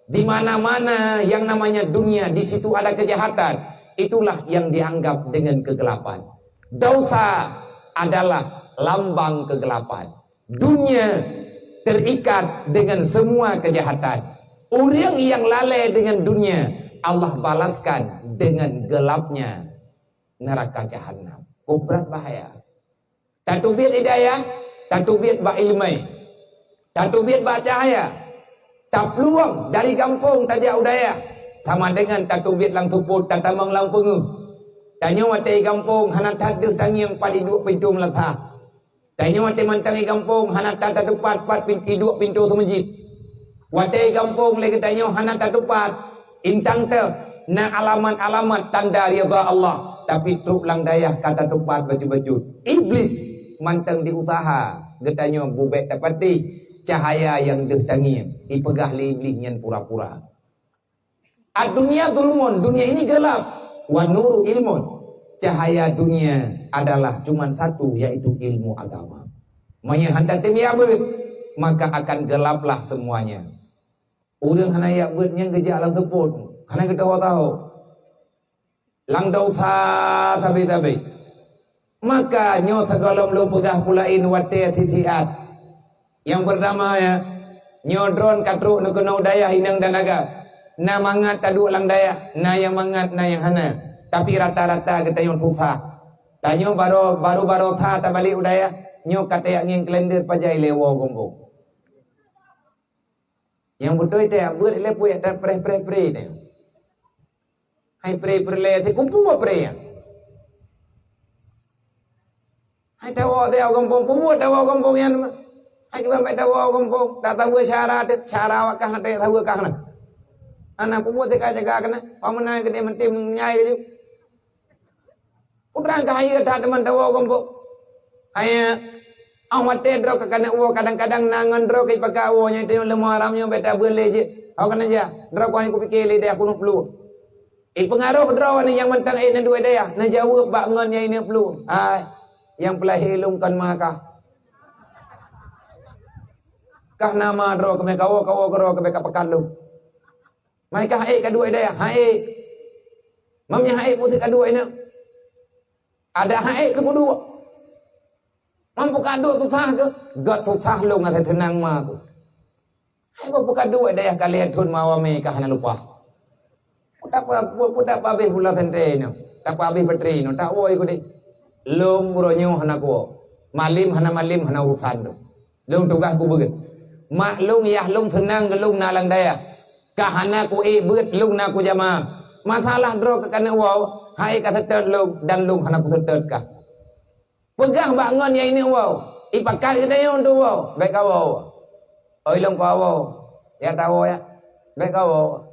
Di mana-mana yang namanya dunia, di situ ada kejahatan. Itulah yang dianggap dengan kegelapan. Dosa adalah lambang kegelapan. Dunia terikat dengan semua kejahatan. Ureuëng nyang lalée dengan dunia, Allah balaskan dengan gelapnya neraka jahanam. Kok brat bahaya. Tateubiet hidayah, tateubiet bak ileumé. Tateubiet bak cahya. Taplueng dari gampông tajak u dayah. Sama dengan tateubiet lam seupôt tatamong lam peungeuh. Tanyoe watée gampông hana that deuh tangieng pat iduek pintoe meulasah. Tanyoe watée mantong i gampông hana that tateupat pat pin-, iduek pintoe seumeujid. Watée i gampông lé geutanyoe hana tateupat, intang teuh na alamat-alamat tanda ridha Allah, tapi trok lam dayah ka tateupat bacut-bacut. Iblis mantong diusaha geutanyoe bubek tapatéh, Cahaya nyang deuh tangieng, ipeugah lé Iblih nyan pura-pura. Ad-dunya zulmun, dunia ini gelap. Wa nuru ilmun. Cahaya dunia adalah cuman satu, yaitu ilmu agama. Meunyo hana tem jak beuet, maka akan gelaplah semuanya. Ureuëng hana jak beuet nyan geujak lam seupôt, hana geuteuho-teuho. Lam dosa sabe-sabe. Maka nyoe sigohlom lôn peugah peue laén watée sit-siat. Nyang peurtama, ya, nyoe droen ka trok neukeunoe u dayah inong dan agam. Na mangat taduek lam dayah, na nyang mangat, na nyang hana. Tapi rata-rata geutanyoe susah. Tanyoe baroe, baru baroe sa tabalek u dayah, nyoe ka tajak ngieng kalender pajan ilée woe gombong. Nyang beutôi teuh beuet ilée puyak dan preh-preh-preh teuh. Hai preh-preh lé teuh kumpul preh nyan. Hai tawoe teuh gampông, peue buet tawoe gampông nyan? Hai kiban bak tawoe gampông, dak saweue syara teuh, syara awak kah na teuh saweue kah na. Hana peue buet teuh ka jaga keunan, pameunan geude meuntém nyai laju. Putra ka hayeue that teuma tawoe gampông. Hai, ah watée droe ka keuneuk woe, kadang-kadang na ngon droe ka ipakat woe nyan teuh leumah haram nyoe beta beulé jih. Awak keuneuk jak, droe ka kupike lé dayah keuneuk plueng. Eh, peungaroh droe nyan nyang mantong eh neuduek dayah, neujaweueb bak ngon nyang inong plueng. Hai, nyang peulahé lôn kon ma kah. Kah na ma droe keume kawoe, kawoe keudroe keume ka pakat lôn. Mai kah hai ka duek dayah, hai. Mam nyang hai putih ka duek inong. Ada hai keu kuduek. Mam peukaduek susah keu, gét susah lôn ngon seunang ma ku. Hai bak peukaduek dayah ka lhée thon ma wamé ka hana lumpah. Putak pa, putak pa abéh pula santri nyoe. Tak pa abéh batri nyoe, tak woe ku deh. Lôn buroe nyoe hana kuwoe. Malem hana malem hana urusan tu. Lôn tugaih kubeuet. Mak lôn, yah lôn seunang keu lôn na lam dayah. Ka hana kuék beuet lôn na kujama. Masalah droe ka keuneuk woe, hai ka seutôt lôn dan lôn hana kuseutôt kah. Peugah bak ngon nyang inong woe, ipakat geutanyoe untuk woe, bék kawoe. Oi lôn kawoe, ya tawoe ya, bék kawoe.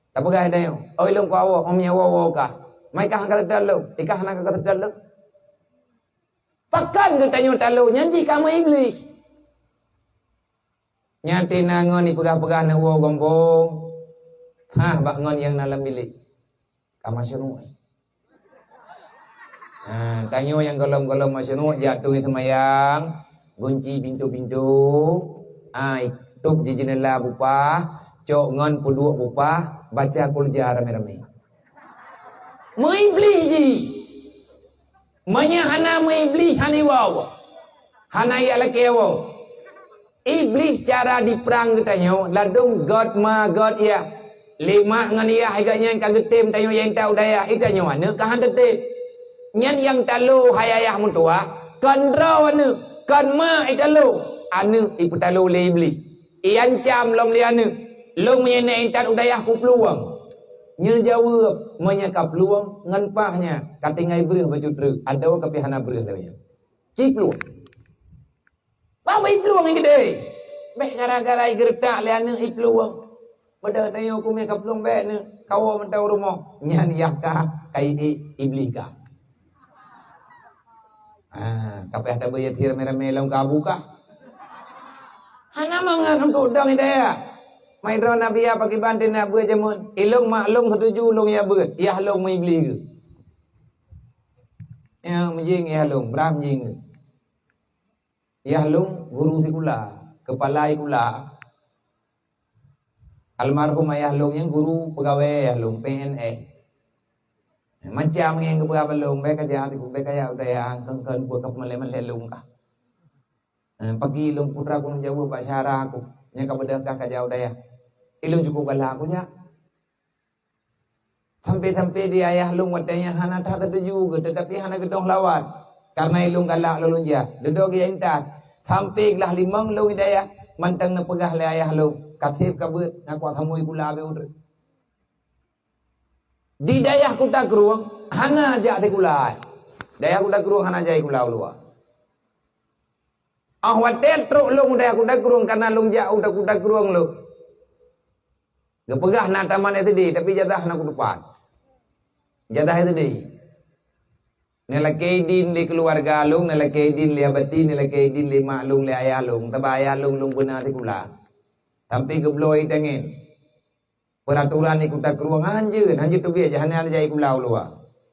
Tapeugah geutanyoe, oi lôn kawoe, om nyoe woe woe kah. Mai kah ka seutôt lôn, ikah hana ka seutôt lôn. Pakon geutanyoe talo nyan jih kamoe Iblih. Nyan teuh na ngon ipeugah-peugah neuwoe gombong, hah bak ngon nyang na lam bilék. Ka masyruek. Ha, tanyoe nyang gohlom-gohlom masyruek jak tueng seumayang, gunci pintoe-pintoe, ai, tôb jeuneula bupah, cok ngon peuduek bupah, baca kulja ramé-ramé. Meuiblih jih. Meunyoe hana meuiblih hana iwoe. Hana iyak lakée woe. Iblih cara diprang geutanyoe ladôm gét ma gét yah. Lé mak ngon yah geuh nyan ka geutem tanyoe nyang that u dayah, i tanyoe aneuëk ka han teutem. Nyan nyang talo hai ayah meutuwah, kon droe aneuëk, kon ma italo, aneuëk ipeutalo lé iblih. Iancam lom lé aneuëk, lôn meunyoe na intat u dayah kuplueng. Nyoe jaweueb, meunyoe kaplueng ngon paih nyan, katinggai breueh bacut treuk, adoe kapih hana breueh lagée nyan. Ciplueng. Bah iplueng nyang keudeh. Bék gara-gara igeureutak lé aneuëk iplueng. Padahai tanyoe kumé kaplueng bék neuh, kawoe mantong rumoh. Nyan yah ka, ka i-, i-, iblih ka. Ah, kapéh tabeue yatim ramé-ramé lom ka abu kah? Hana mangat untuk dong hidayah. Mai droe Nabi ya pakiban teunak beue jameun. Ilong mak long setuju long ya beut. Yah long meuiblih geuh. Ya, meujing yah long, bram jing geuh. Yah long guru sikula, kepala sikula. Almarhum ayah long nyang guru pegawai ayah long, P N S. Macam nyang geupeugah bak long, bék kajak, bék kajak u dayah, kön-kön buet ka peumalée-malée long kah. Eh, pagi long putra ku jaweueb bak syara ku, nyang ka beudeuh kah kajak u dayah. Ilong cukup galak kujak. Sampai-sampai di ayah long watée nyan hana that teutuju geuh, tetapi hana geutong lawat. Karena ilong galak lôn jak. Dudoe geuintat. Sampai glah limong long dayah, mantong neupeugah lé ayah long, kaseb ka beut, ngaku samui kula be udeuh. Di dayah Kuta Krueng hana jak sikula. Dayah Kuta Krueng hana jak sikula u luwa. Ah watée trok long dayah Kuta Krueng, karena long jak u Kuta Krueng long. Geupeugah na taman S D, tapi ijazah na kutupat. Ijazah S D. Neulakée idin lé keuluwarga lôn, neulakée idin lé abati, neulakée idin lé mak lôn, lé ayah lôn. Sabab ayah lôn, lôn beuna sikula. Sampoe geubloe tangen. Peuraturan di Kuta Krueng hanjeuet, hanjeuet teubiet, hana jai sikula u luwa.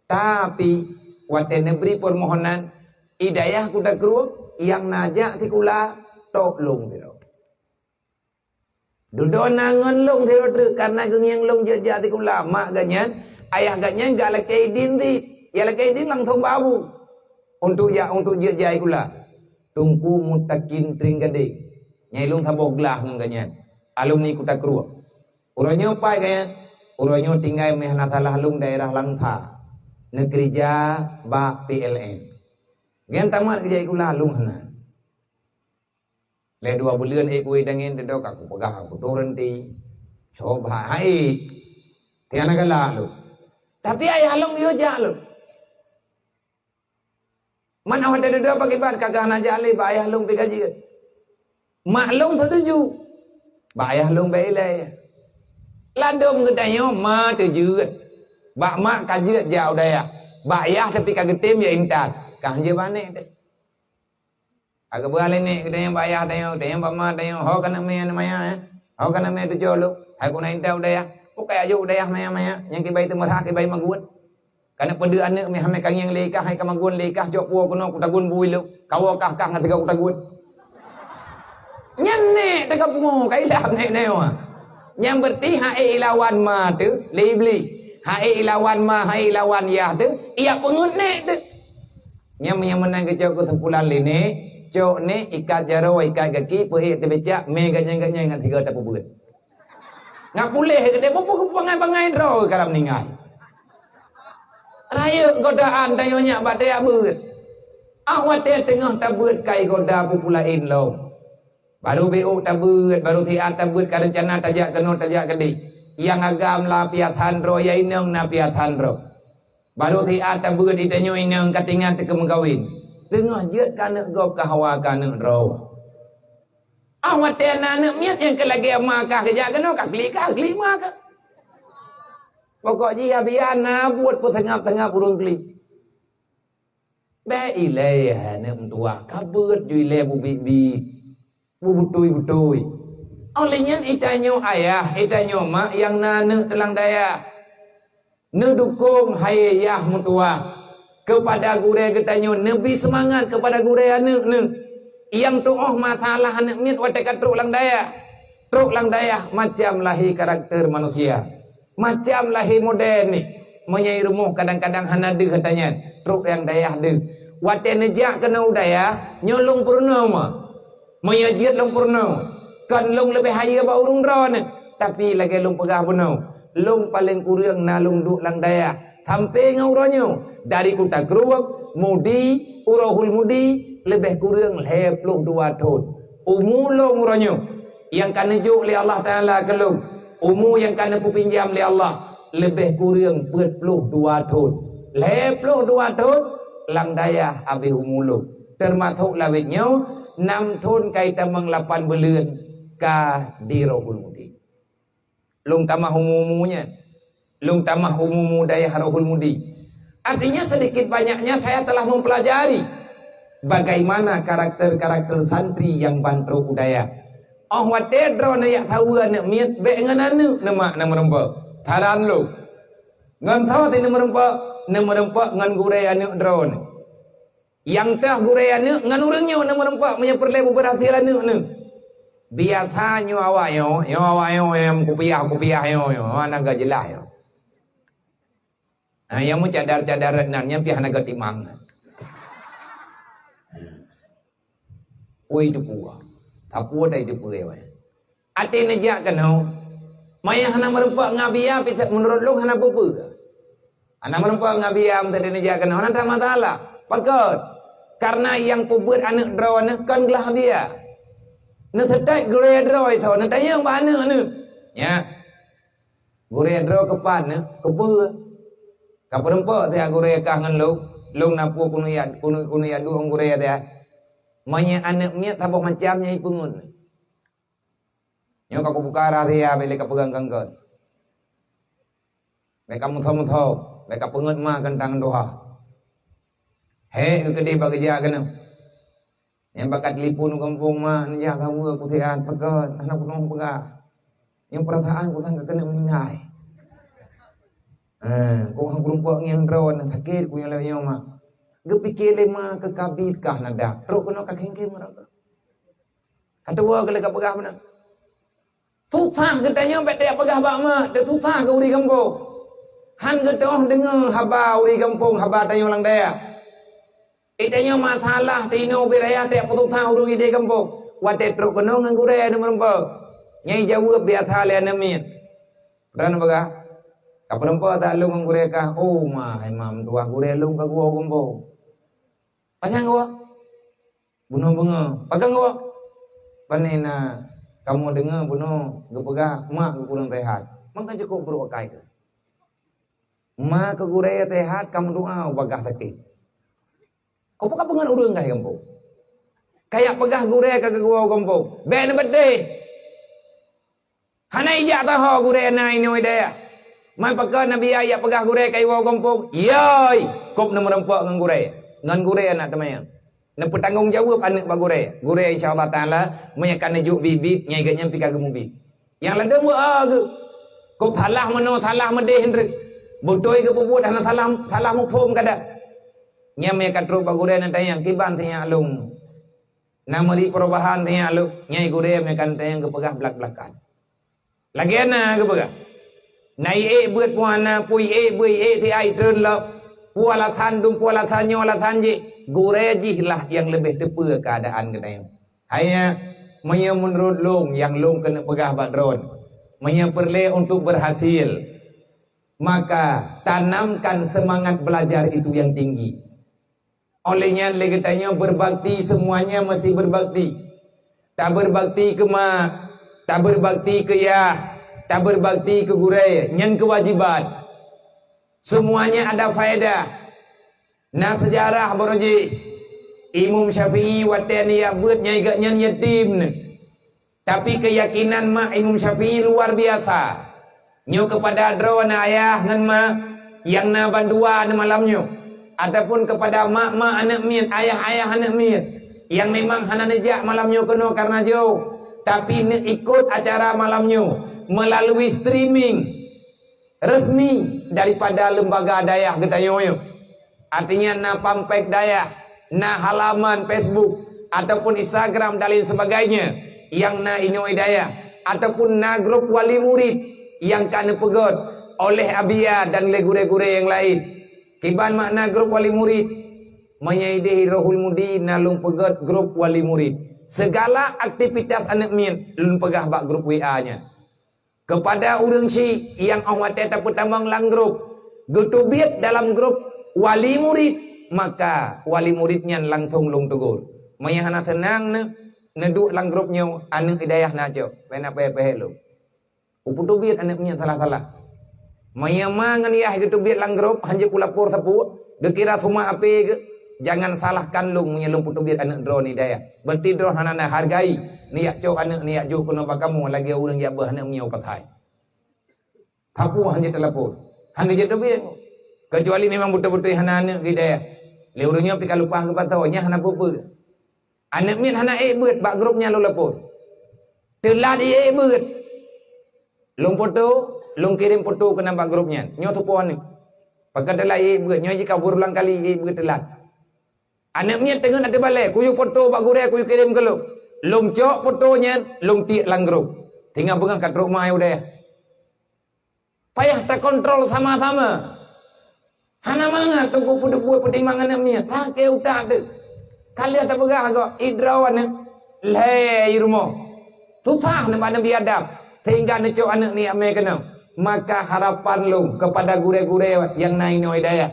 Tapi, watée neubri peumohonan, i dayah Kuta Krueng nyang na jak sikula, tok lôn sidroe. Dudoe na ngon lôn sidroe treuk, kareuna geungieng lôn jeuet jak sikula. Mak geuhnyan, ayah geuhnyan galakée idin cit. Nyang lakée idin langsong bak abu. Untuk jak, untuk jeuet jak sikula. Teungku Mutakin Trenggadeng. Nyang lôn saboh glah ngon geuhnyan. Alumni Kuta Krueng. Uroe nyoe pai geuhnyan. Uroe nyoe tinggai meuhana salah lôn daerah Langsa. Neukeurija bak P L N. Geuhnyan tamat keurija sikula lôn hana. Lhée dua buleuen ék kueh dangin, dudoe ka kupeugah, kuturunti. Coba hai. Tiang na galak lôn. Tapi ayah lôn yue jak lôn. Man awai dudoe pakiban ka gah na jak lé bak ayah lôn pih ka jeuet. Mak lôn setuju. Bak ayah lôn bèk ilée. Ladôm geutanyoe ma teujeuet. Bak mak ka jeuet jak u dayah. Bak yah tapi ka geutem ya intat. Ka hanjeuet banek teuh. Ka geupeugah lé nek geutanyoe bak yah tanyoe, geutanyoe bak ma tanyoe, ho keuneuk mé aneuk maya, eh? Ho keuneuk mé tujoh lôn, hai keuneuk intat u dayah. Peue kajak jok u dayah maya-maya, nyang kibai teumeurah, kibai magun. Keuneuk peudeuh aneuk mé hamé ka ngieng lé kah, hai ka magun lé kah, jok puwoe keunoe kutagun bui lôn, kawoe kah-kah ngon sigoe kutagun. Nyan nek teuka pungo, ka ilap nek nyoe. Nyang berarti hai ilawan ma teuh lé Iblih. Hai ilawan ma, hai ilawan yah teuh, iya peungeut nek teuh. Nyang, nyang meunan geucok keusimpulan lé nek, cok nek ikat jaroe, ikat gaki, peuék teubicak, mé ganyang-ganyang ngon sigoe tapeubeuet. Ngat puléh geude, peue-peue bangai-bangai droe ka meuninggai. Rayeuk godaan tanyoe nyak bak tajak beuet. Ah watée teungoh tabeuet kai goda peue-peue laén lom. Barô B O tabeuet, barô siat tabeuet ka reuncana tajak keunoe tajak keudeh. Nyang agam la piasan droe, ya inong na piasan droe. Barô siat tabeuet di tanyoe inong ka tingat teukeumeukawen. Teungoh jeuet keu aneuk gob ka hawa keu aneuk droe. Ah watée na aneuk miet nyang keu lagée ma kah geujak keunoe ka klik kah klik ma kah. Pokok jih ya bian na buet peuseungab-seungab ureuëng klik. Bèk ilée hai aneuk meutuwah, ka beuet ju ilée bubit-bit, bubutui-butui. Óh lheueh nyan itanyoe ayah, itanyoe mak nyang na aneuk teulang dayah. Neudukong hai yah meutuwah keupada gurée geutanyoe, neubi seumangat keupada gurée aneuk neuh. Nyang tuoh masalah aneuk miet watée ka trok lam dayah. Trok lam dayah macam lahé karakter manusia. Macam lahé modern nih. Meunyoe rumoh kadang-kadang hana deuh gata nyan, trok nyang dayah deuh. Watée neujak keunoe u dayah, nyoe lôn peurunoe ma. Meunyoe jeuet lôn peurunoe, kon lôn leubeh hayeue bak ureuëng droeneuh, tapi lagée lôn peugah bunoe, lôn paleng kureueng na lôn duek lam dayah. Sampoe ngon uroe nyoe, dari Kuta Krueng, Mudi, u Rohul Mudi, leubeh kureueng lhée ploh dua thon. Umu lôn uroe nyoe, nyang ka neujok lé Allah Taala keu lôn, umu nyang ka neupeupinjam lé Allah leubeh kureueng peuet ploh dua thon. Lhée ploh dua thon lam dayah habéh umu lôn, teumasok lawét nyoe, nam thon kai tamong lapan buleuen ka di Rohul Mudi. Lôn tamah umu-umu nyan. Lôn tamah umu-umu dayah Rohul Mudi. Artinya, sedikit banyaknya saya telah mempelajari bagaimana karakter-karakter santri nyang ban trok u dayah. Óh watée droeneuh jak saweue aneuk miet, bèk ngon aneuk neumak neumeurumpok. Saran lôn. Ngon soe neumeureumpok? Neumeureumpok ngon gurée aneuk droeneuh. Nyang teuh gurée aneuk ngon ureuëng nyoe neumeureumpok meunyoe peureulée beubeurhasil aneuk neuh. Biasa nyoe awak nyoe, nyoe awak nyoe nyang kupiah-kupiah nyoe, nyoe hana geujeulaih nyoe. Ha, nyang meucadar-cadar nan nyang pih hana geutimang. Ui teupeue. Teupeue tai teupeue wai. Até neujak keunoe. Maya hana meureumpok ngon Abiya, pih meunurot lôn hana peue-peue. Hana meureumpok ngon Abiya, meunurot neujak keunoe, hana that masalah. Pakon? Karena nyang peubeuet aneuk droeneuh kon glah Abiya. Neuseutôt gurée droe tho, neutanyong bak aneuk-aneuk. Nyak. Gurée droe keupat nyoe, keupeue? Ka peureumpok siat gurée kah ngon lôn, lôn na peue keuneuk jak, keuneuk, keuneuk jak duek ngon gurée siat. Meunyoe aneuk miet saboh macam nyan ipeungeut. Nyoe ka kubuka rahsia, bèk lé ka peugah ngon kon. Bèk ka musoh-musoh, bèk ka peungeut ma keuntang tuha. Hek keu keudeh bak geujak keunoe. Nyang bak ka telepon u gampông, "Mak, neujak saweue kusiat, pakon hana kunoh peugah. Nyang peurasaan kutan ka keuneuk meuninggai. Eh, kok han kurumpok ngieng droe, sakét kunyueng lagèe nyoe, Mak." Geupike lé ma keu kabit kah nadah, trok keunoe ka khém-khém rot. Ka tuwoe keu lé ka peugah meunan. Susah geutanyoe bèk tajak peugah bak mak, teususah keu ureueng gampông. Han geutoh deungoe haba ureueng gampông, haba tanyoe lam dayah. Eh, tanyoe masalah tinoe ubit raya tajak peususah ureueng idéh gampông. Watèe trok keunoe ngon gurèe neumeureumpok. Nyang jaweueb biasa lé aneuk miet. Peue na peugah, ka peurumpok that lôn ngon gurèe kah? Oh, ma, hai ma meutuah, gurèe lôn ka geuwoe gampông. Pajan geuwoe? Bunoe beungoh. Pakon geuwoe? Pane na kamoe deungoe bunoe geupeugah mak geuh kureueng sehat. Maka cukôp brôk akai keuh. Ma keu gurèe sehat ka meudoa ubak gah sakét. Kok peugah peungon ureueng kah gampông? Kajak peugah gurèe ka geuwoe gampông. Bèk neubeudeh. Hana ijak taho gurèe na inoe dayah. Man pakon Nabi Yahya peugah gurèe ka iwoe gampông? Yoi, kop neumeureumpok ngon gurèe. Ngon gurèe aneuk teuma nyan. Neupeutanggong jaweueb aneuk bak gurèe. Gurèe insya Allah Taala meunyo ka neujok biet-biet, nyan geuh nyan pih ka geumubiet. Nyang ladôm weueh geuh. Kop salah meunoe, salah meudeh ndeuek. Beutôi geupeubuet hana salah, salah muphom kada. Nyan meunyo ka trok bak gurèe na tanyong, "Kiban sinyak lôn? Na meuri peurubahan sinyak lôn?" Nyan gurèe meunyo ka tanyong geupeugah blak-blakan. Lagèe na geupeugah, "Na iék beuet puana, peue iék beuet iék siat itreun lom, peue alasan dum, peue alasan nyoe alasan jih." Gurèe jih lah nyang leubeh teupeue keuadaan geutanyoe. Hai nyan, meunyoe meunurot lôn nyang lôn keuneuk peugah bak droen, meunyoe peureulèe untuk berhasil, maka tanamkan semangat belajar itu yang tinggi. Oleh nyan lé geutanyoe berbakti, semuanya mesti berbakti. Taberbakti keu mak, taberbakti keu yah, taberbakti keu gurèe, nyan keuwajiban. Semuanya ada faedah. Na seujarah baroe jih, Imam Syafi'i watèe neujak beuet nyan geuh nyan yatim nyan. Tapi keuyakinan mak Imam Syafi'i luar biasa. Nyoe keupada droe na ayah ngon mak nyang na bandua nyoe malam nyoe, ataupun keupada mak-mak aneuk miet, ayah-ayah aneuk miet nyang memang hana neujak malam nyoe keunoe kareuna jôh, tapi neuikot acara malam nyoe melalui streaming resmi daripada lembaga dayah geutanyoe nyoe. Artinya na fanpage dayah, na halaman Facebook ataupun Instagram dan lain sebagainya nyang na inoe dayah, ataupun na grup wali murid nyang ka neupeugöt oleh Abia dan lé gurèe-gurèe nyang laén. Kiban makna grup wali murid? Meunyoe idéh Rohul Mudi na lôn peugöt grup wali murid. Segala aktivitas aneuk miet lôn peugah bak grup W A nyan. Keupada ureueng chik nyang 'oh watèe tapeutamong lam grup, geuteubiet dalam grup wali murid, maka wali murid nyan langsông lôn teugor. Meunyo hana seunang neu-, neuduek lam grup nyoe, aneuk i dayah na cok, bèk na payah peuhèk lôn. Kupeuteubiet aneuk nyan salah-salah. Meunyo ma ngon yah geuteubiet lam grup, hanjeuet kulapor sapeue, geukira seumah apé geuh, jangan salahkan lôn meunyo lôn peuteubiet aneuk droeneuh i dayah. Berarti droeneuh hana neuhargai, neujak cok aneuk, neujak jôk keunoe bak kamoe lagèe ureueng jak beuh aneuk meunyoe pakai. Sapeue hanjeuet talapor. Hana jeuet teubiet. Keucuali memang beutôi-beutôi hana aneuk di dayah. Lé ureueng nyoe pih ka lumpah geupasoe, nyan hana peue-peue. Aneuk miet hana ék beuet bak grup nyan lôn lapor. Teulat ék beuet. Lôn foto, lôn kirém foto keunan bak grup nyan. Nyoe soe po aneuk. Pakon teulat ék beuet, nyoe jih ka beureulang kali ék beuet teulat. Aneuk miet teungeut ateueh balèe, kuyue foto bak gurèe, kuyue kirém keu lôn. Lôn cok foto nyan, lôn tiek lam grup. Singoh beungoh ka trok ma u dayah. Payah takontrol sama-sama. Hana mangat teungku peuteupue peutimang aneuk miet, sakét utak teuh. Ka lheueh tapeugah gob, idroe aneuk lhèe i rumoh. Susah neuba neubi adab, sehingga neucok aneuk neujak mè keunoe. Maka harapan lôn keupada gurèe-gurèe nyang na inoe dayah,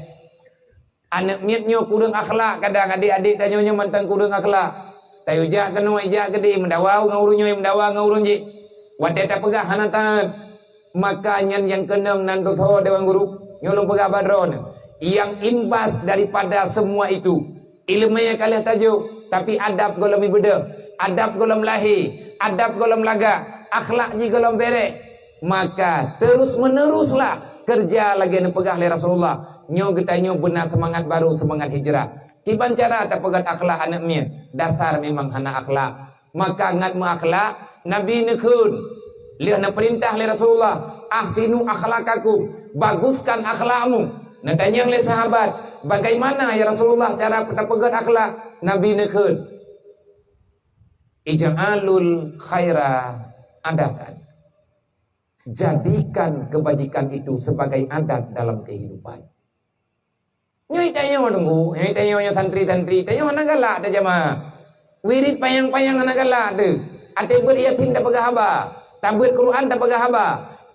aneuk miet nyoe kureueng akhlak, kadang adék-adék tanyoe nyoe mantong kureueng akhlak. Tayue jak keunoe, jak keudéh, meudawa ngon ureueng nyoe, meudawa ngon ureueng jéh. Watèe tapeugah hana taát, maka nyan nyang keunong nan tutoe dewan guru. Nyoe lôn peugah bak droeneuh, nyang imbas daripada semua itu, ileumèe ka lheueh tajok, tapi adab gohlom ibeudôh, adab gohlom lahé, adab gohlom lagak, akhlak jih gohlom bèrèh. Maka terus-meneruslah kerja lagèe neupeugah lé Rasulullah. Nyoe geutanyoe beuna seumangat barô, seumangat hijrah. Kiban cara tapeugét akhlak aneuk miet? Dasar memang hana akhlak. Maka ngat meuakhlak, Nabi neukheun, lheueh neupeurintah lé Rasulullah, "Ahsinu akhlakakum," baguskan akhlakmu. Neutanyong lé sahabat, "Bagaimana ya Rasulullah cara tapeugét akhlak?" Nabi neukheun, "Ij'alul khaira adatan." Jadikan kebajikan itu sebagai adat dalam kehidupan. Nyoe tanyoe teungku, nyoe tanyoe nyoe santri-santri, tanyoe hana galak teu jamaah. Wirit panyang-panyang hana galak teu. Até beuet Yasin tapeugah haba, tabeuet Quran tapeugah haba.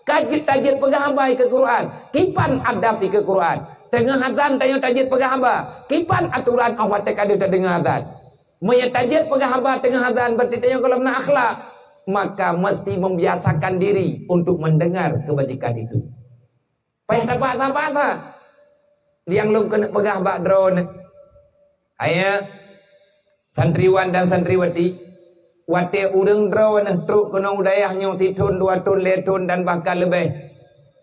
Ka jeuet tajeuet peugah haba ikeue Quran. Kiban adab ikeue Quran? Teungoh azan tanyoe tajeuet peugah haba. Kiban aturan óh watée ka deuh tadeungoe azan? Meunyoe tajeuet peugah haba teungoh azan, berarti tanyoe gohlom na akhlak. Maka mesti membiasakan diri untuk mendengar kebajikan itu. Payah tapaksa-paksa. Nyang lôn keuneuk peugah bak droeneuh, hai santriwan dan santriwati, watée ureuëng droeneuh trok keunoe u dayah nyoe sithon, dua thon, lhée thon dan bahkan leubeh,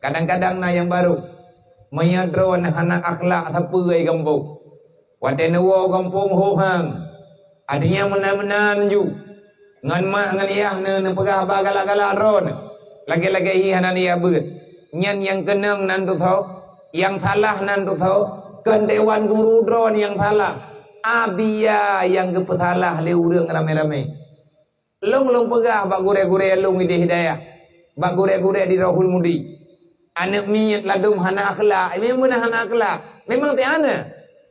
kadang-kadang na nyang barô. Meunyoe droeneuh hana akhlak sapeue gampông, watée neuwoe gampông ho hang, até nyang meunan-meunan ju. Ngon mak ngon yah neuh neupeugah haba galak-galak droeneuh, lagée-lagée hi hana neujak beuet. Nyan nyang keunong nan tusoe, nyang salah nan tusoe, kon dewan guru droeneuh nyang salah. Abia nyang geupeusalah lé ureuëng ramé-ramé. Lôn, lôn peugah bak gurée-gurée lôn idéh dayah, bak gurée-gurée di Rohul Mudi. Aneuk miet ladôm hana akhlak, memang beuna hana akhlak. Memang teuh hana.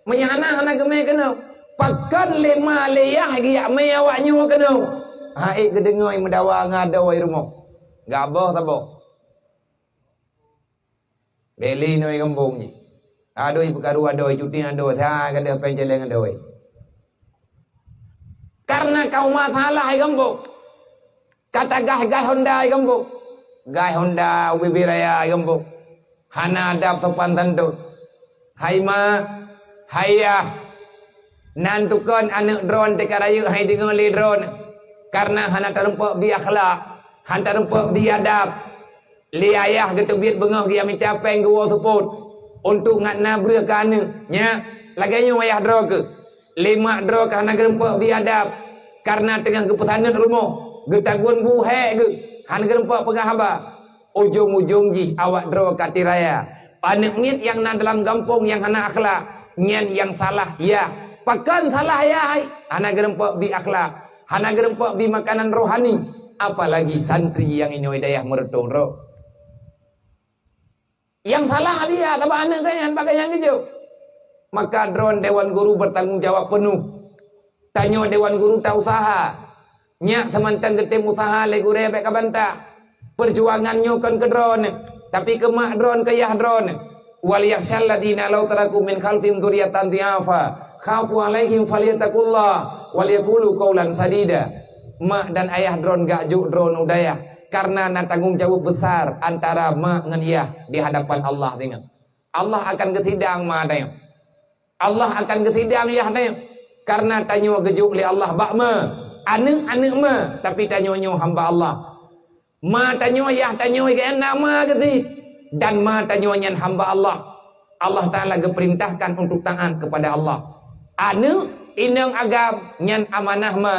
Meunyoe hana, hana geumé keunoe. Pakon lé ma lé yah geujak mé awak nyoe keunoe? Hai geudeungoe meudawa ngon adoe rumoh. Gaboh saboh. Beli noi gampông jih. Adoe peukaru adoe, cuti adoe, sa gadôh péng céléng adoe. Karena kaum masalah ai gampông. Kata gah-gah Honda ai gampông. Gah Honda U B B Raya ai gampông. Hana adab sopan santun. Hai ma, hai yah, nan tukon aneuk droeneuh teuka rayeuk hai deungoe lé droeneuh. Karena hana tarumpok bi akhlak, hana tarumpok bi adab. Lé ayah geuteubiet beungoh geujak mita péng geuwoe seupôt untuk ngat na breueh keu aneuk, nyak. Lagée nyoe ayah droe keuh. Lé mak droe keuh hana geurumpok bi adab, kareuna teungoh geupeusaneut rumoh, geutagun bu hék geuh, hana geurumpok peugah haba. Ujong-ujong jih awak droe ka tiraya. Aneuk miet nyang na dalam gampông nyang hana akhlak, nyan nyang salah yah. Pakon salah yah hai? Hana geurumpok bi akhlak, hana geurumpok bi makanan rohani, apalagi santri nyang inoe dayah meureutôh droe. Nyang salah dia, sabab aneuk geuh nyan bak geuh nyang geujok. Maka droe dewan guru bertanggung jawab penuh. Tanyoe dewan guru ta usaha. Nyak teumantong geutem usaha lé gurée bék ka bantah. Peujuangan nyoe kon keu droeneuh, tapi keu mak droeneuh, keu yah droeneuh. "Wal yakhsyal ladzina law taraku min khalfihim dzurriyyatan dhi'afa khafu 'alaihim falyattaqullah wal yaqulu qaulan sadida." Mak dan ayah droeneuh geujok droeneuh u dayah, kareuna na tanggong jaweueb besar antara mak ngon yah di hadapan Allah singoh. Allah akan geusidang mak tanyoe. Allah akan geusidang yah tanyoe, kareuna tanyoe geujok lé Allah bak ma, aneuk-aneuk ma, tapi tanyoe nyoe hamba Allah. Ma tanyoe, yah tanyoe geuh na ma geuh sit, dan ma tanyoe nyan hamba Allah. Allah Taala geupeurintahkan untuk taat kepada Allah. Aneuk, inong agam nyan amanah ma,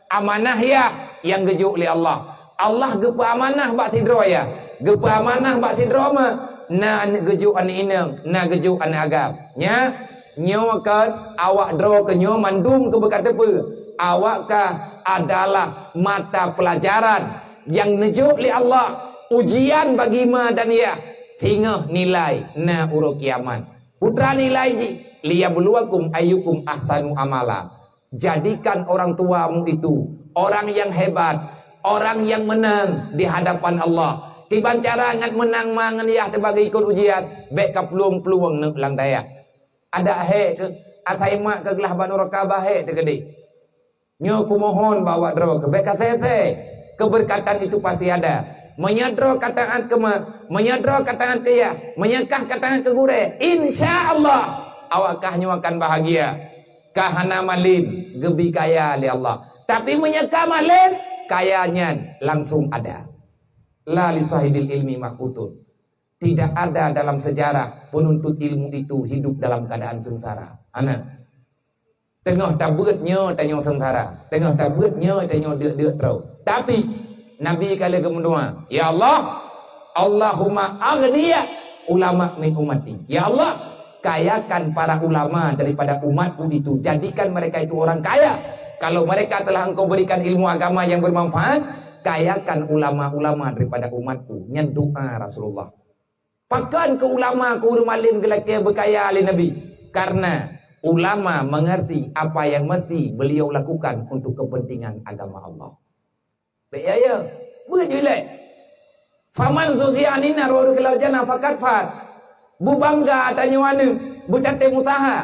amanah yah nyang geujok lé Allah. Allah geupeuamanah bak sidroe yah, geupeuamanah bak sidroe ma, na geujok aneuk inong, na geujok aneuk agam. Nya, nyoe kon awak droe keuh nyoe mandum keuh beuka teupeu, awak kah adalah mata pelajaran nyang neujok lé Allah, ujian bagi ma dan yah, singoh nilai na uroe kiamat. Peue teuma nilai jih, "Liyabluwakum ayyukum ahsanu amala." Jadikan orang tuamu itu orang yang hebat, orang yang menang di hadapan Allah. Kiban cara ngat meunang ma ngon yah teuh bagi ikot ujian, bék ka plueng-plueng neuk lam dayah. Adak hék keuh, asai mak keuh glah bak nuraka bah hék teuh keudeh. Nyoe kumohon bak awak droe keuh, bék ka sésé. Keberkatan itu pasti ada. Meunyoe droe ka taát keu ma, meunyoe droe ka taát keu yah, meunyoe kah ka taát keu gurée, insya Allah awak kah nyoe akan bahagia. Ka hana malem, geubi kaya lé Allah. Tapi meunyoe ka malem, kaya nyan langsung ada. La li sahibil ilmi mahkutun. Tidak ada dalam sejarah penuntut ilmu itu hidup dalam keadaan sengsara. Hana. Teungoh tabeuet nyoe tanyoe seungsara, teungoh tabeuet nyoe tanyoe deuk-deuk troe. Tapi Nabi ka lheueh geumeudoa, "Ya Allah, Allahumma aghniya ulama min ummati." Ya Allah, kayakan para ulama daripada umatku itu, jadikan mereka itu orang kaya. Kalau mereka telah Engkau berikan ilmu agama yang bermanfaat, kayakan ulama-ulama daripada umatku. Nyan doa Rasulullah. Pakon keu ulama keu ureuëng malem geulakée beukaya lé Nabi? Karena ulama mengerti apa yang mesti beliau lakukan untuk kepentingan agama Allah. Baik ya, ya. Beujeuet lé. Faman zuhziha 'anin nar wa udkhilal jannah faqad faz. Beubangga tanyoe aneuëk, beutatém useuha.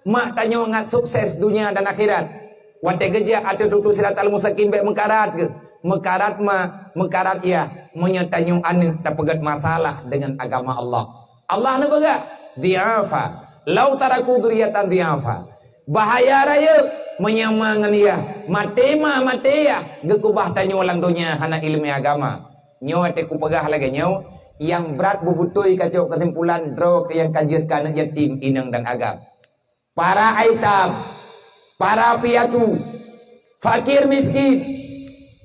Mak tanyoe ngat sukses dunia dan akhirat. Watée geujak ateueh tutoe siratal mustaqim bék meukarat geuh. Meukarat mak, meukarat yah, meunyoe tanyoe aneuëk tapeugét masalah dengan agama Allah. Allah neupeugah, "Dhi'afa, lau taraku dzurriyyatan dhi'afa." Bahaya rayeuk meunyoe ma ngon yah, maté ma maté yah, geukubah tanyoe lam donya hana iéleumé agama. Nyoe watée kupeugah lagée nyoe, nyang brat beubeutôi kacok keusimpulan droe keu nyang ka jeuet keu aneuëk yatim, inong dan agam. Para aitam, para piatu, fakir miskin,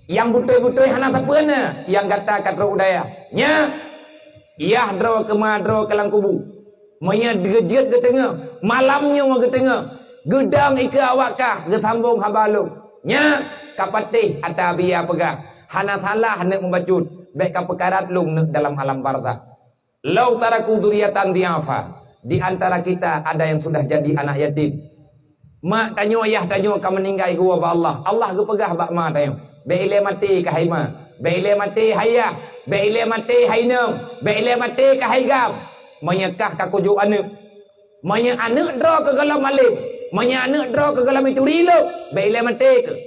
nyang beutôi-beutôi hana sapeue na, nyang gata ka trok u dayah. Nyan, yah droe keu ma droe keu lam kubu. Meunyoe geujeuet geuteungoh, malam nyoe geuteungoh, geudong ikeue awak kah geusambong haba lôn. Nyan, ka patéh ata Abi Yahya peugah, hana salah neuk meubacut, bék ka peukarat lôn neuk dalam alam barzakh. "Lau taraku dzurriyyatan dhi'afa," di antara kita ada yang sudah jadi anak yatim. Mak tanyoe, yah tanyoe ka meuninggai geuwoe bak Allah. Allah geupeugah bak ma tanyoe, "Bék ilée maté keuhai ma, bék ilée maté hai yah, bék ilée maté hai inong, bék ilée maté keuhai gam." Meunyoe kah ka kujok aneuëk, meunyoe aneuëk droe keu gohlom malem, meunyoe aneuëk droe keu gohlom ituri lôn, bék ilée maté keuh.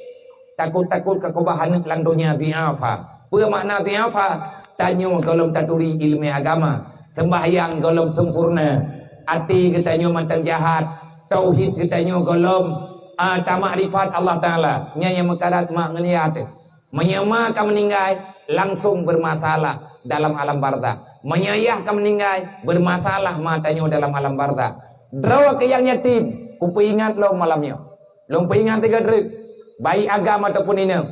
Takot-takot ka kubah aneuëk lam donya dhi'afa. Peue makna dhi'afa? Tanyoe gohlom taturi iéleumé agama. Seumbahyang gohlom sempurna. Até geutanyoe mantong jahat. Tauhid geutanyoe gohlom, a, tamakrifat Allah Taala. Nyan nyang meukarat mak ngon yah teuh. Meunyoe ma ka meuninggai, langsong bermasalah dalam alam barzakh. Meunyoe yah ka meuninggai, bermasalah ma tanyoe dalam alam barzakh. Droe keu nyang yatim, kupeuingat lom malam nyoe. Lôn peuingat sigoe treuk, baik agam ataupun inong.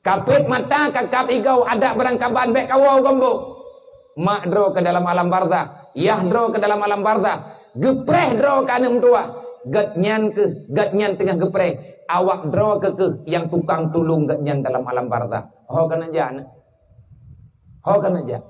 Kapét mata, kakab igoe, adak barangkaban bék kawoe gombok. Mak droe keu dalam alam barzakh, yah droe keu dalam alam barzakh, geupreh droe keu aneuëk meutuwah. Gét nyan keuh, gét nyan teungoh geupreh, awak droe keuh keuh nyang tukang tulông gét nyan dalam alam barzakh. Ho keuneuk jak aneuëk? Ho keuneuk jak?